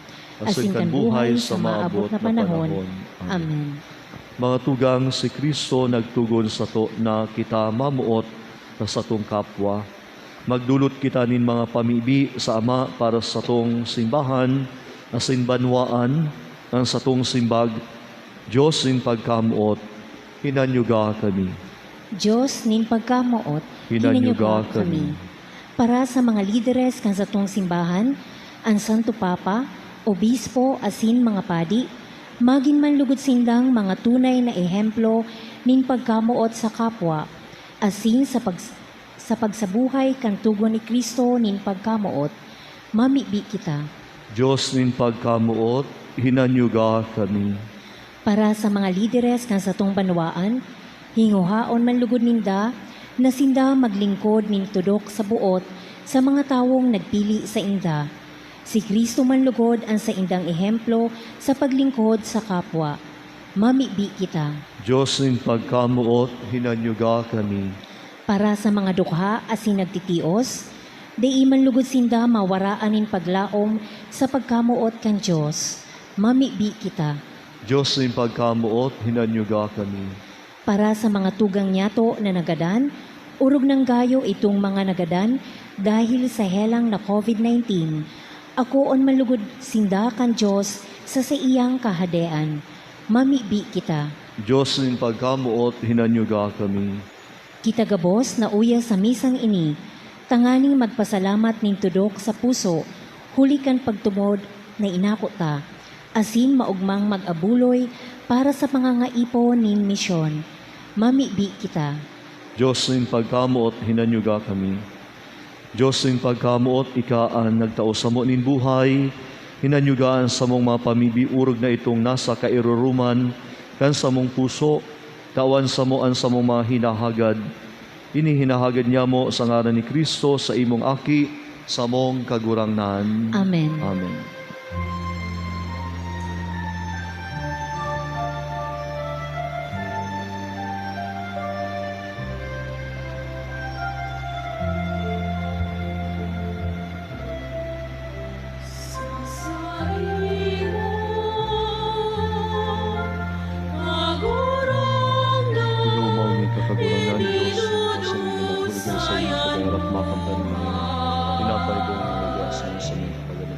asin kan buhay sa maabot na panahon. Amen. Mga tugang, si Cristo nagtugon sato na kita mamoot sa satong kapwa. Magdolot kita nin mga pamibi sa Ama para sa satong simbahan asin banwaan. An satong simbag, Dios nin pagkamoot, hinanyuga kami. Dios nin pagkamoot, hinanyuga kami. Para sa mga lideres kan satong simbahan, an Santo Papa, obispo asin mga padi, magin man lugod sindang mga tunay na ehemplo nin pagkamoot sa kapwa, asin sa pag-, sa pagsabuhay kan tugon ni Cristo nin pagkamoot, mamibi kita. Dios nin pagkamoot, hinanyuga kami. Para sa mga lideres kan satong banwaan, hinguhaon man lugod ninda na sinda maglingkod nin tudok sa boot sa mga tawong nagpili sainda. Si Cristo man lugod an saindang ehemplo sa paglingkod sa kapwa. Mamibi kita. Dios nin pagkamoot, hinanyuga kami. Para sa mga dukha asin nagtitios, dai man lugod sinda mawaraan nin paglaom sa pagkamoot kan Dios. Mamibi kita. Dios nin pagkamoot, hinanyuga kami. Para sa mga tugang nyato na nagadan, orog nang gayo itong mga nagadan dahil sa helang na covid nineteen, akoon man lugod sinda kan Dios sa saiyang Kahadean. Mamibi kita. Dios nin pagkamoot, hinanyuga kami. Kita gabos na uya sa misang ini, tanganing magpasalamat nin tudok sa puso, huli kan pagtumod na inako ta, asin maogmang mag-abuloy para sa pangangaipon nin misyon. Mamibi kita. Dios nin pagkamoot, hinanyuga kami. Dios nin pagkamoot, ika an nagtao samo nin buhay, hinanyuga an samong mga pamibi orog na itong nasa kairuruman kan samong puso, tawan samo an samong mga hinahagad. Ini hinahagad niamo sa ngaran ni Cristo, sa imong Aki, samong Kagurangnan. Amen. Amen. Ikaw, maong ka, Kagurangnan, Dios, sa mga huli ka sa iyo, pagkaharap makamtan mo niya. Tinapay ko ang mga sa mga pagano.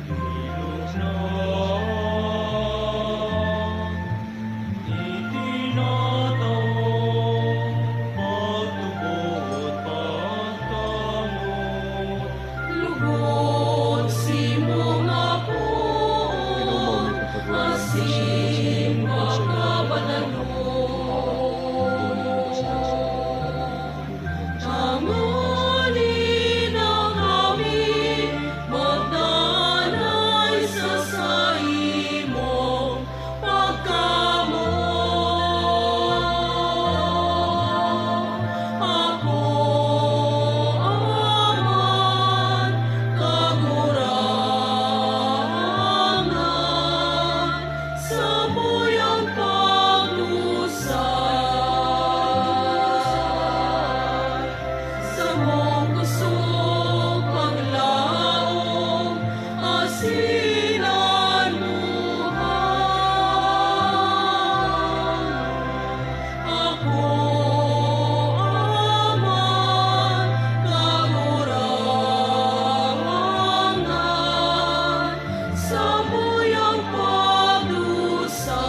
Lugod si mga poon, asin pagkabalanon. Tanganing kami magdanay sa saimong pagkamoot. Ako, Ama, Kagurangnan, samuyang pagdusa. Samong kusog paglaom, asin an buhay. Ako, Ama, Kagurangnan, samuyang pagdusa.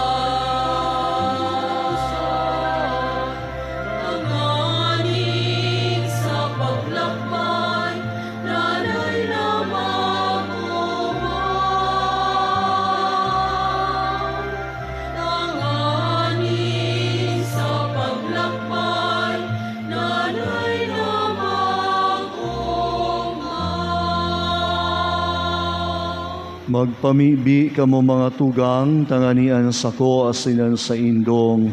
Tanganing sa paglakbay, danay na mag-uman. Ang Magpamibi kamo, mga tugang, tanganing an sako asin an saindong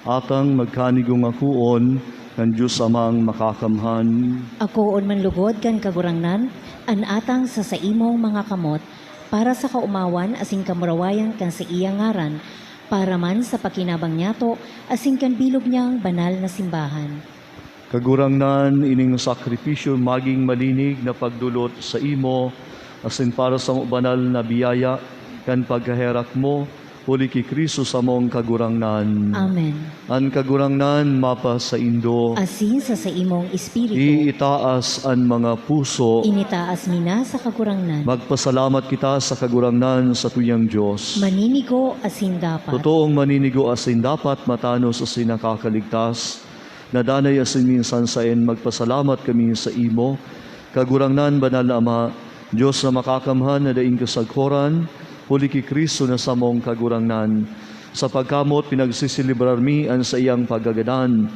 atang magkanigong akoon kan Dios Amang Makakamhan. Akoon man lugod kan Kagurangnan an atang sa saimong mga kamot, para sa kaomawan asin kamurawayan kan saiyang ngaran, para man sa pakinabang niyato asin kan bilog niyang banal na simbahan. Kagurangnan, ining sakripisyo magin malinig na pagdolot saimo, asin para sa banal na biyaya kan pagkaherak mo, huli ki Cristo samong Kagurangnan. Amen. An Kagurangnan mapasaindo. Asin sa saimong espiritu. Iitaas an mga puso. Initaas mi na sa Kagurangnan. Magpasalamat kita sa Kagurangnan, satuyang Dios. Maninigo asin dapat. Totoong maninigo asin dapat, matanos asin nakakaligtas, na danay asin minsan saen, magpasalamat kami saimo, Kagurangnan, Banal na Ama, Dios na makakamhan na daing kasagkoran, huli ki Cristo na samong Kagurangnan. Sa pagkamot, pinagseselebrar mi an saiyang pagkagadan.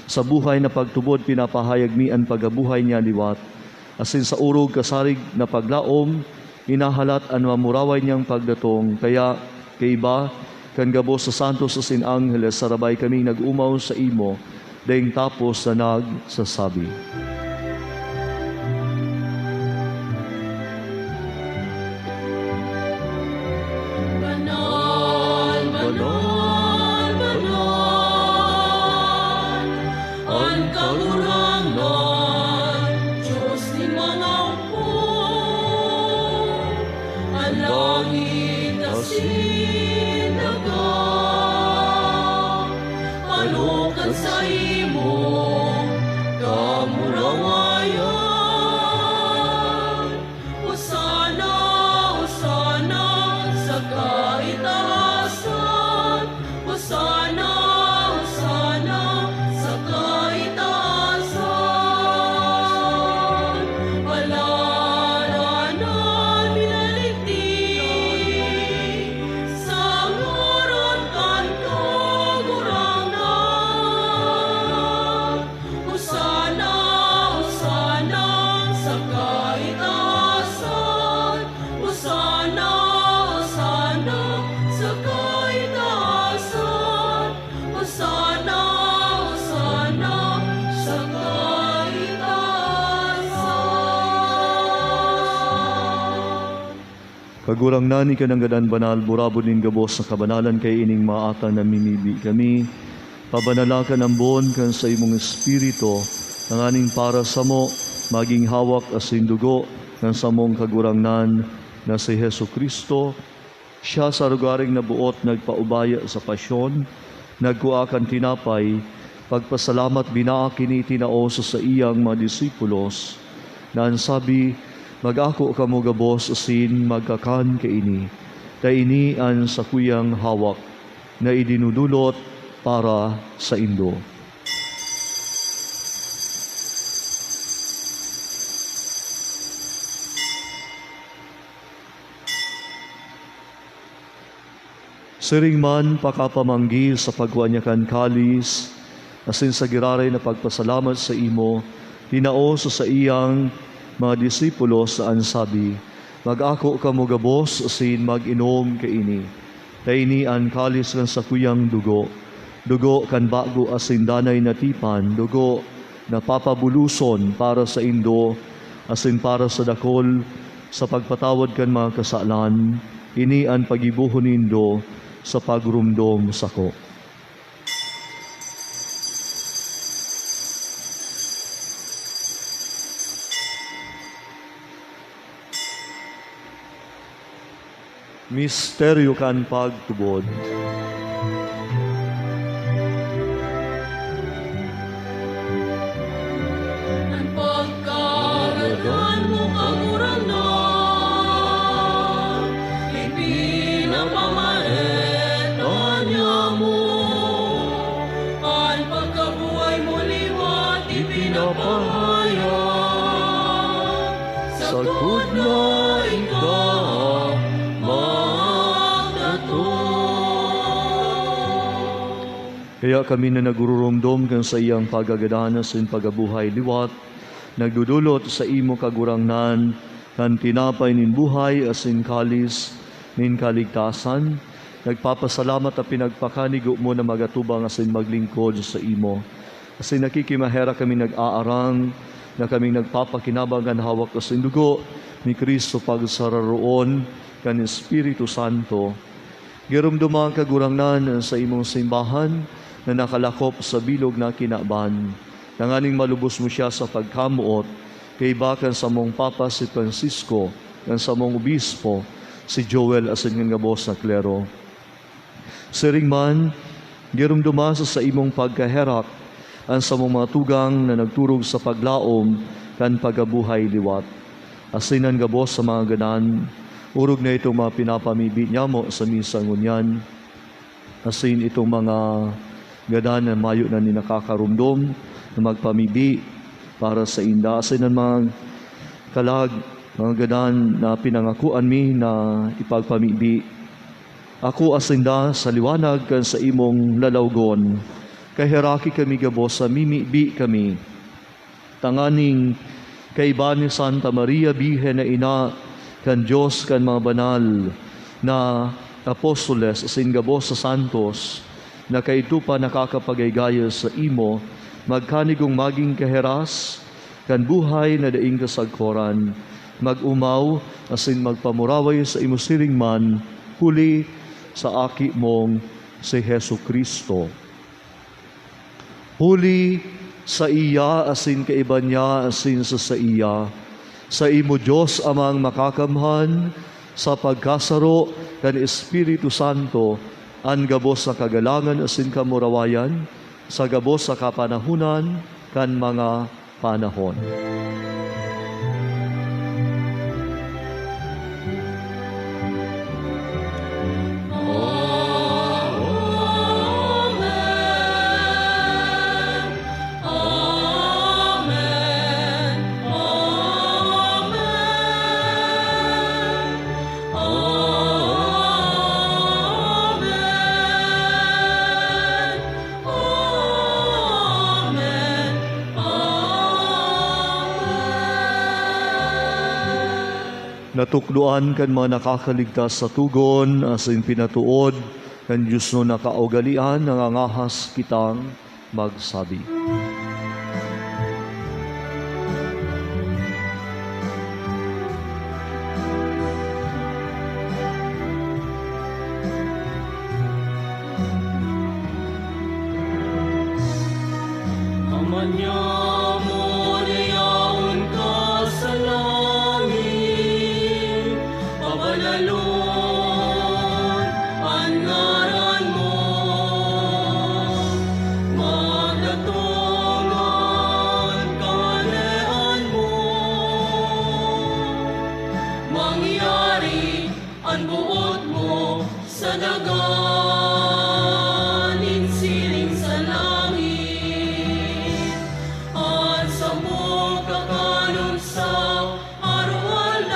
Sa buhay na pagtubod, pinapahayag mi an pagkabuhay niya liwat. Asin sa orog kasarig na paglaom, inahalat an mamuraway niyang pagdatong. Kaya, kaiba kan gabos na santos asin angheles, sarabay kaming nag-omaw saimo, daing tapos na nagsasabi, "Banal, banal, banal, an Kagurangnan, Dios nin mga hukbo. An langit asin daga, panokan saimong kamurawayan. Hosana, Hosana sa kaitaasan. Hosana, Hosana sa kaitaasan. Palan an minaligdi sa ngaran kan Kagurangnan. Hosana, Hosana sa kaitaasan. Hosana, Hosana sa kaitaasan. Hosana, Hosana sa kaitaasan." Kagurangnan, ika nanggad an banal, burabod nin gabos na kabanalan, kaya ining mga atang namimibi kami, pabanala kan ambon kan saimong Espiritu, tanganing para samo magin hawak asin dugo kan samong Kagurangnan na si Jesu-Cristo. Siya sa lugaring naboot nagpaubaya sa pasyon, nagkua kan tinapay, pagpasalamat, binaak ini, tinao sa saiyang mga disipulos, na an sabi, "Mag-ako kamo gabos asin magkakan kaini, ta ini an sakuyang hawak na idinudulot para saindo." Siring man, pakapamanggi sa pagkua niya kan kalis, asin sa giraray na pagpasalamat saimo, tinao sa saiyang mga disipulos, an sabi, "Mag-ako kamo gabos asin mag-inom kaini, ta ini an kalis kan sakuyang dugo, dugo kan bago asin danay na tipan, dugo na papabuloson para saindo asin para sa dakul sa pagpatawad kan mga kasalan. Ini an paggibohon nindo sa pagromdom sako." Misteryo kan pagtubod. An pagkagadan mo, Kagurangnan, ipinapamaheta niamo. An pagkabuhay mo liwat ipinapahayag, sagkod na ika magdatong. Kaya kami na nagururumdom kan saiyang pagkagadan asin pagkabuhay liwat, nagdodolot saimo, Kagurangnan, Kan tinapay nin buhay asin kalis nin kaligtasan, nagpapasalamat ta pinagpakanigo mo na magatubang asin maglingkod saimo. Asin nakikimaherak kami nag-aarang na kaming nagpapakinabang kan hawak asin dugo ni Cristo pagsararoon kan Espiritu Santo. Giromdoma, Kagurangnan, an saimong simbahan na nakalakop sa bilog na kinaban, tanganing malubos mo siya sa pagkamoot, kaiba kan samong Papa si Francisco, kan samong Obispo si Joel, asin kan gabos na klero. Siring man, giromdoma sa saimong pagkaherak an samong mga tugang na nagturog sa paglaom kan pagkabuhay liwat. Asin an gabos sa mga gadan, orog na itong mga pinapamibi niyamo sa misa ngunyan. Asin itong mga gadan na mayo na nin nakakaromdom na magpamibi para sainda. Asin an mga kalag, mga gadan na pinangakoan mi na ipagpamibi. Akoa sinda sa liwanag kan saimong lalawgon. Kaheraki kami gabos sa mimibi kami, tanganing kaiba ni Santa Maria, Birhen na Ina kan Dios, kan mga banal na apostoles asin gabos sa santos na kaidto pa nakakapagaygaya saimo, magkanigong magin kaheras kan buhay na daing kasagkoran, mag-omaw asin magpamuraway saimo siring man, huli sa Aki mong si Jesu-Cristo. Huli saiya asin kaiba niya asin sa saiya, saimo, Dios Amang Makakamhan, sa pagkasaro kan Espiritu Santo, an gabos na kagalangan asin kamurawayan sa gabos na kapanahonan kan mga panahon. Amen. Amen. Natukdoan kan mga nakakaligtas sa togon asin pinatood kan diosnon na kaugalean, nangangahas kitang magsabi. Ama niamo na yaon ka sa langit, pabanalon an ngaran mo, magdatong an kahadean mo, mangyari an boot mo sa daga nin siring sa langit. An samong kakanon sa aroaldaw,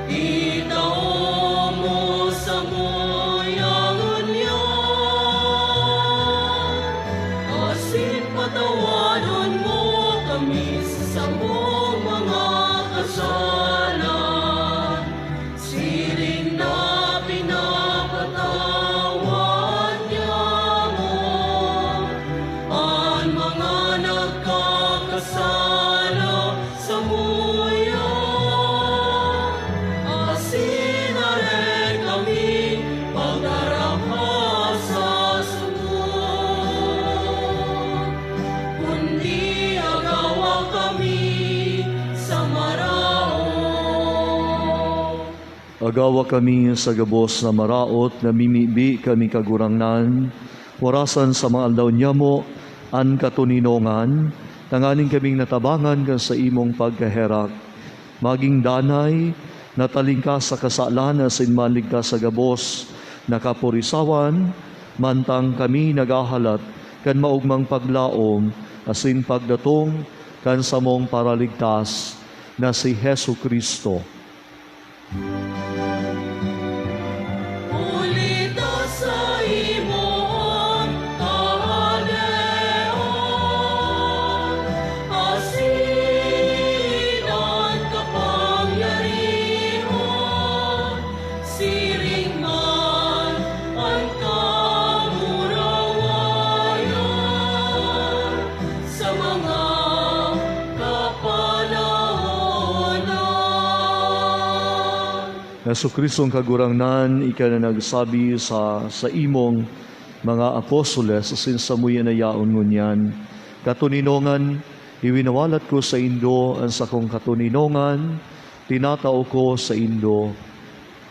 itao mo samo ngunyan, asin patawadon mo kami sa samong mga kasalan, siring na pinapatawad niamo an mga nagkakasala samuya. Asin dai kami pagdaraha sa sunod, kundi agawa kami sa maraot. Agawa kami sa gabos na maraot, namimibi kami, Kagurangnan, warasan sa mga aldaw niyamo an katoninongan, tanganing kaming natabangan kan saimong pagkaherak, magin danay, natalingkas sa kasalan asin maligtas sa gabos na kaporisawan, mantang kami naghahalat kan maogmang paglaom asin pagdatong kan samong Paraligtas na si Jesu-Cristo. Huli ta saimo an kahadean, asin Jesu-Cristong Kagurangnan, ika na nagsabi sa saimong mga apostoles asin samuya na yaon ngunyan, "Katoninongan, iwinawalat ko saindo an sakong katoninongan, tinatao ko saindo."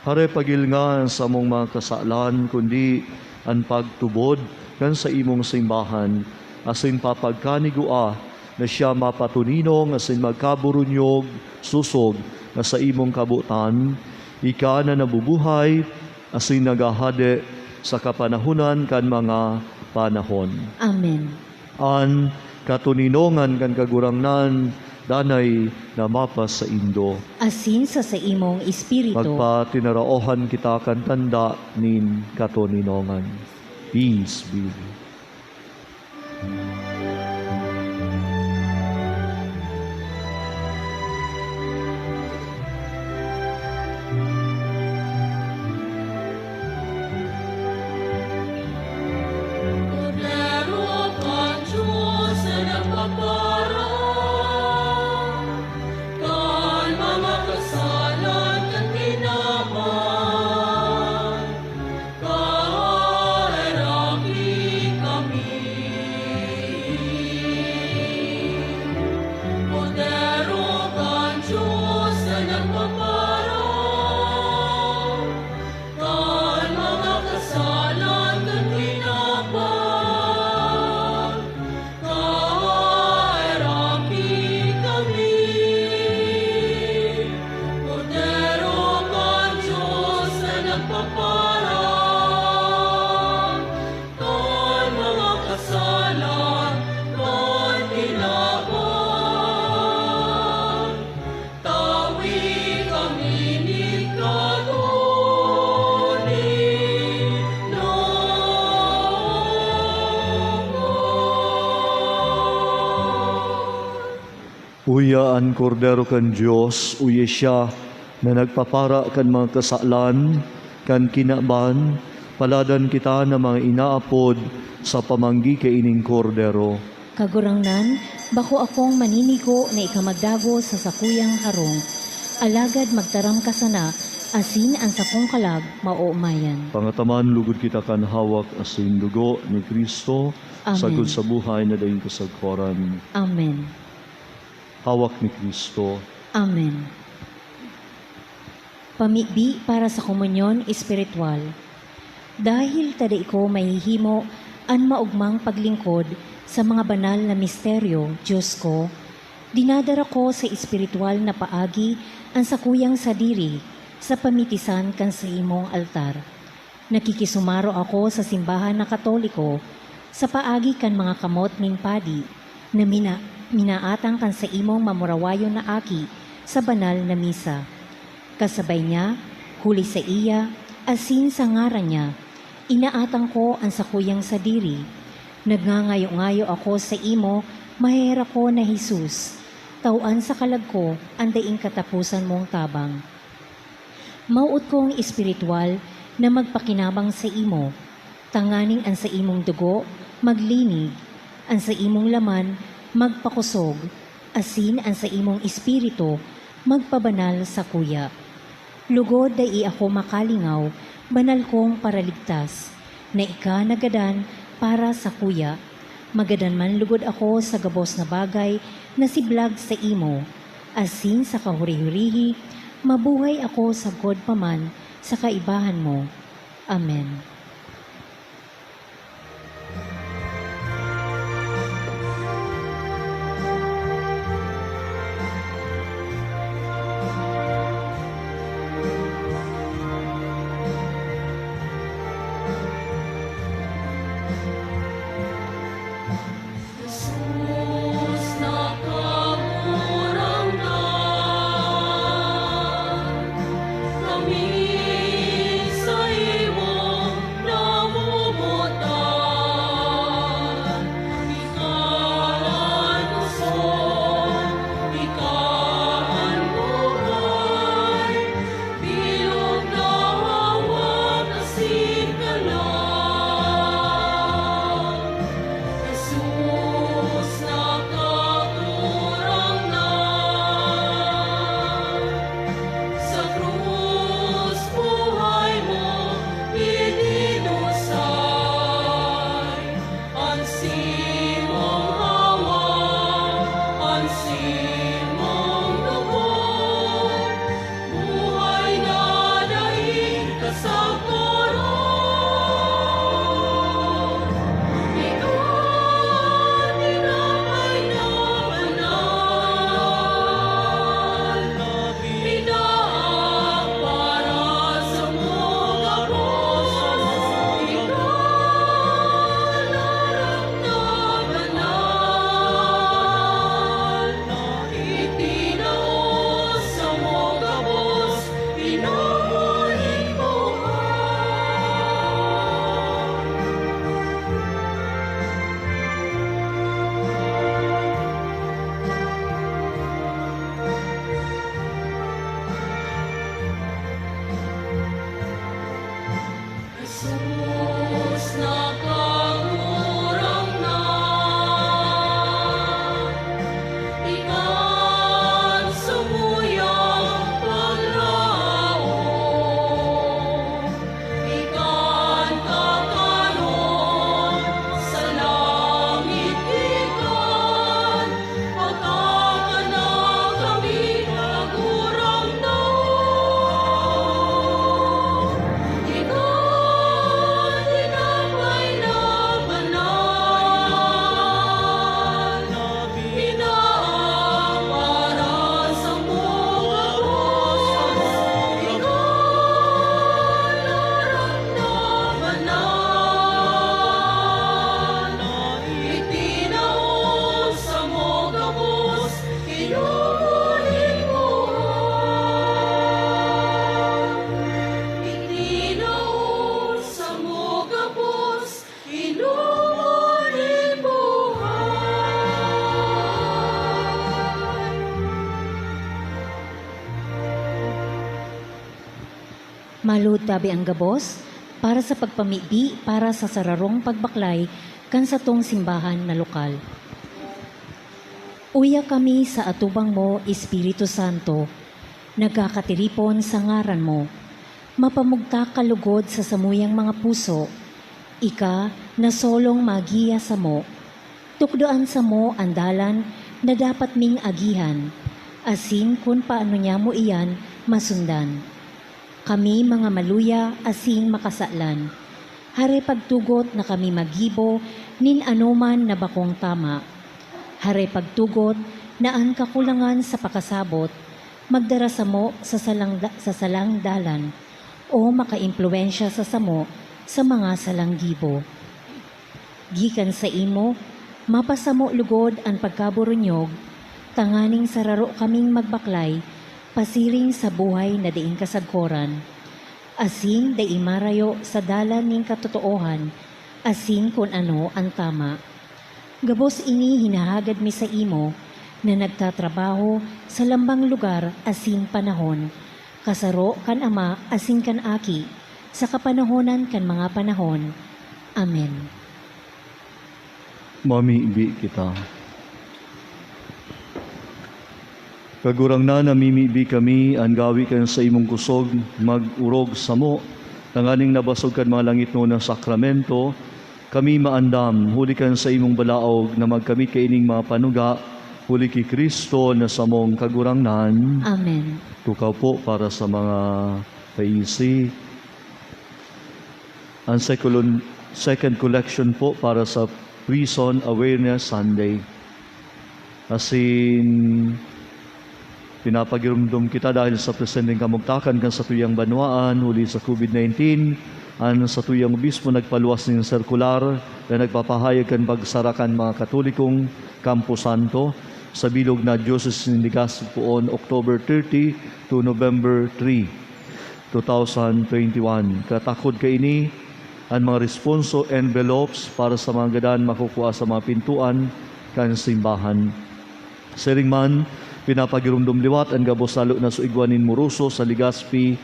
Hare pagilnga an samong mga kasalan, kundi an pagtubod kan saimong simbahan, asin papagkanigua na siya mapatoninong asin magkaburunyog sosog na saimong kabotan, ika na nabubuhay asin naghahade sa kapanahonan kan mga panahon. Amen. An katoninongan kan Kagurangnan danay na mapasaindo. Asin sa saimong espiritu. Magpatinaraohan kita kan tanda nin katoninongan. Peace be with you. Kordero kan Dios na nagpaparang kan mga kasalan kan kinaban, kaheraki kami. Kordero kan Dios na nagpaparang kan mga kasalan kan kinaban, kaheraki kami. Kordero kan Dios na nagpaparang kan mga kasalan kan kinaban, tawi kami nin katoninongan. Uya an Kordero kan Dios, uya siya na nagpapara kan mga kasalan kan kinaban. Paladan kita na mga inaapod sa pamanggi kaining Kordero. Kagurangnan, bako akong maninigo na ika magdagos sa sakuyang harong, alagad magtaram ka sana asin an sakong kalag maoomayan. Pangataman lugod kita kan hawak asin dugo ni Cristo, Amen. Sagkod sa buhay na daing kasagkoran. Amen. Hawak ni Cristo. Amen. Pamibi para sa komunyon espiritual. Dahil ta dai ko mahihimo an maogmang paglingkod sa mga banal na misteryo, Dios ko, dinadara ko sa espiritual na paagi an sakuyang sadiri sa pamitisan kan saimong altar. Nakikisumaro ako sa simbahan na Katoliko sa paagi kan mga kamot nin padi na mina-, minaatang kan saimong mamurawayon na aki sa banal na misa. Kasabay niya, huli saiya, asin sa ngaran niya, inaatang ko an sakuyang sadiri. Nagngangayo-ngayo ako saimo, maheherakon na Jesus, tawan sa kalag ko an daing kataposan mong tabang. Mawot kong espiritual na magpakinabang saimo, tanganing an saimong dugo maglinig, an saimong laman magpakosog, asin an saimong espiritu magpabanal sakuya. Lugod dai ako makalingaw, banal kong Paraligtas, na ika nagadan para sakuya. Magadan man lugod ako sa gabos na bagay na siblag saimo, asin sa kahuri-hurihi, mabuhay ako sagkod pa man sa kaibahan mo. Amen. Jesus na Kagurangnan, kami sa imong Maluhod tabi ang gabos para sa pagpamibi para sa sararong pagbaklay kan satong simbahan na lokal. Uya kami sa atubang mo, Espiritu Santo, nagkakatiripon sa ngaran mo. Mapamugtak ka lugod sa samuyang mga puso. Ika na solong magiya samo. Tukdoan samo an dalan na dapat ming agihan, asin kun paano niya mo iyan masundan. Kami mga maluya asin makasalan. Hare pagtugot na kami maggibo nin anoman na bakong tama. Hare pagtugot na an kakulangan sa pakasabot magdara samo sa salang da-, sa salang dalan o makaimpluwensya sa samo sa mga salang gibo. Gikan saimo, mapasamo lugod an pagkaburunyog, tanganing sararo kaming magbaklay pasiring sa buhay na daing kasagkoran, asin dai marayo sa dalan nin katotoohan asin kun ano an tama. Gabos ini hinahagad mi saimo na nagtatrabaho sa lambang lugar asin panahon, kasaro kan Ama asin kan Aki, sa kapanahonan kan mga panahon. Amen. Mamibi kita. Kagurangnan, namimibi kami, an gawi kan saimong kusog mag-orog samo, tanganing nabasog kan mga langitnon na sakramento, kami maandam, huli kan saimong balaog, na magkamit kaining mga panuga, huli ki Cristo na samong Kagurangnan. Amen. Tukaw po para sa mga paisi. Ang second, second collection po para sa Prison Awareness Sunday. Asin, pinapagirumdom kita dahil sa presenteng kamugtakan kan satuyang banwaan huli sa COVID nineteen. An satuyang obispo nagpaluwas nin sirkular na nagpapahayag kan pagsara kan mga Katolikong Campo Santo sa bilog na Diocese nin Legazpi poon October thirty to November three, two thousand twenty-one. Katakod kaini, an mga responso envelopes para sa mga gadan makukua sa mga pintuan kan simbahan. Siring man, pinapagiromdom liwat an gabos salo na suigwa nin Moroso sa Legazpi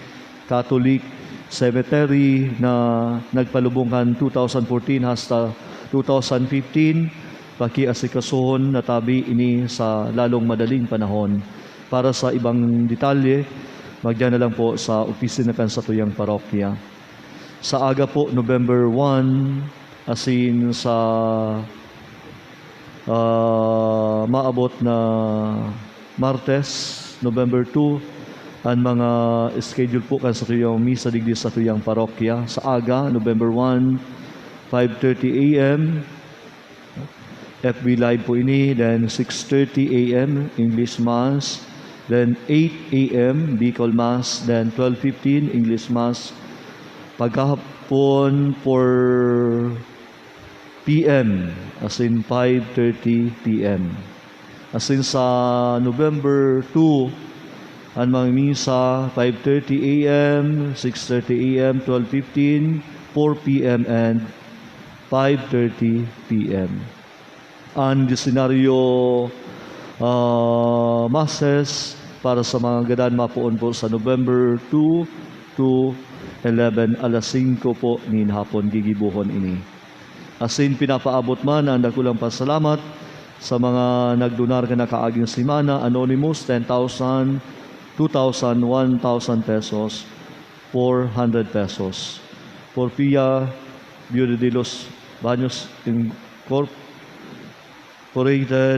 Catholic Cemetery na nagpalubong kan two thousand fourteen hasta two thousand fifteen. Pakiasikasohon na tabi ini sa lalong madaling panahon. Para sa ibang detalye, magdiyan na lang po sa opisina kan satuyang parokya. Sa aga po, November one, asin sa, ah, maabot na Martes, November two, an mga schedule po kan satuyang misa digdi sa satuyang parokya. Sa aga, November one, five thirty A M, F B Live po ini, then six thirty A M, English Mass, then eight A M, Bicol Mass, then twelve fifteen, English Mass. Pagkahapon, four P M, asin five thirty P M. Asin sa November two, an mga misa, five thirty A M, six thirty A M, twelve fifteen, four P M, and five thirty P M. An desisyonaryo, ah, masses para sa mga gadan mapoon po sa November two to eleven, alas singko po nin hapon gigibohon ini. Asin pinapaabot man an dakulang pasalamat sa mga nagdonar kan nakaaging semana, anonymous, ten thousand, two thousand, one thousand pesos, four hundred pesos. Porfia Viuda de los Baños Incorporated,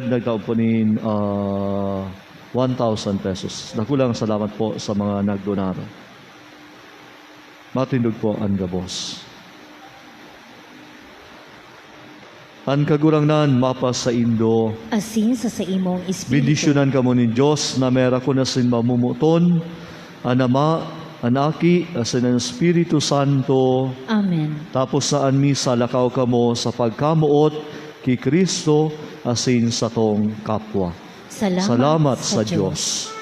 nagtaod po nin, ah, one thousand pesos. Dakulang salamat po sa mga nagdonar. Matindog po an gabos. An Kagurangnan mapasaindo. Asin sa saimong espiritu. Bendisyonan kamo nin Dios na may arakon asin mamomoton, an Ama, an Aki, asin an Espiritu Santo. Amen. Tapos na an misa, lakaw kamo sa pagkamoot ki Cristo asin satong kapwa. Salamat Salamat sa sa Diyos. Diyos.